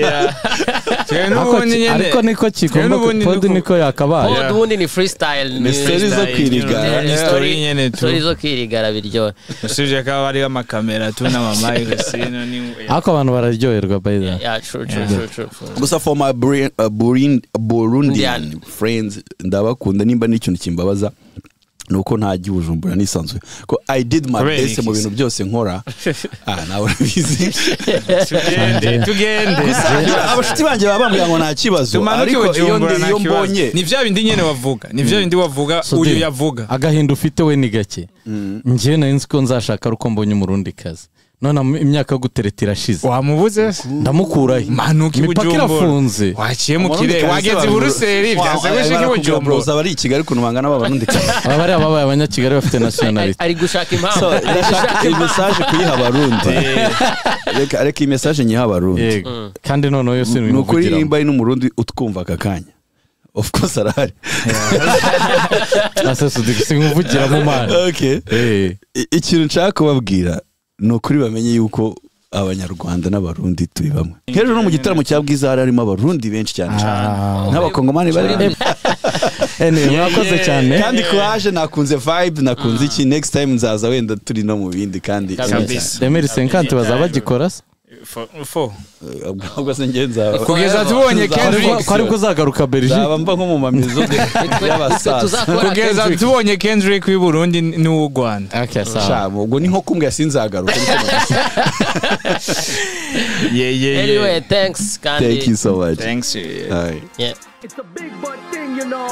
Twe Ariko n'ubundi nyene ariko niko kigomba n'ubundi pod niko yakabaye. Pod ubundi ni freestyle. Ni story zo kwirigara. Ni story nyene tu. Story zo kwirigara biryoha. Usibye ko haba hariho amakamera tu n'amamic sino ni Ariko abantu bararyoherwa by the way. Yeah, true, true, true, true. Gusa for my Burundian Burundian. friends, ndabakunda. Nimba n'ikintu kimbabaza ni uko ntajya i Bujumbura nisanzuye, ko I did my Kubera best mu iki se? bintu byose nkora. Ah, nawe urabizi. Tugende, tugende. Gusa abashuti banjye baba bambwira ngo nta kibazo, Tumanuke ariko iyo Bujumbura, nta iyo kibazo. mbonye Ni vya bindi nyene wavuga, ni vya bindi wavuga, So uyu Dave, yavuga. Agahinda ufite we ni gake. Njye nari nzi ko nzashaka ari uko mbonye umurundi kazi, none imyaka yo gutereta irashize. Wamubuze se? Ndamukurahe? Manuka i Imipaka Bujumbura. irafunze. Waciye mu kirere, wageze i Buruseli, byanze gushika i Bujumbura. Bari i Kigali ukuntu bangana b'abarundi. Aba bariya babaye abanyakigali bafite nationality. Ari gushaka impamvu. So Ari ndashaka gushaka iyi impamvu. message kuyiha abarundi. Reka iyi message nyiha abarundi. Yego, kandi noneho yo Ni ukuri, sinabivugiramo. nimba ari n'umurundi utwumva aka kanya, of course arahari. Sinkuvugiramo mani. Okay. Ikintu nshaka kubabwira ni ukuri, bamenye yuko abanyarwanda n'abarundi turi bamwe. Nk'ejo no mu gitaramo cya Bwiza hari harimo abarundi benshi cyane n'abakongomani bari. Anyway, mwakoze cyane. Kandi courage, nakunze vibe, nakunze iki. Next time nzaza wenda turi no mu bindi kandi. Kabisa. 2050 bazaba bagikora se? Fo Ubwo se njye nzaba Kugeza tubonye Kendrick. Ko aribwo uzagaruka Belgique. Nzaba mba nko mu mamizo y'abasaza. Tuzakora Kugeza Kendrick. tubonye Kendrick w'i Burundi n'uw'u Rwanda. Okay, sawa. Sha, ubwo ni nko kumbwira sinzagaruka. Yeah. Anyway, thanks kandi. Thank you so much. Thanks, yeah. All right. Yeah. It's a big boy thing, you know.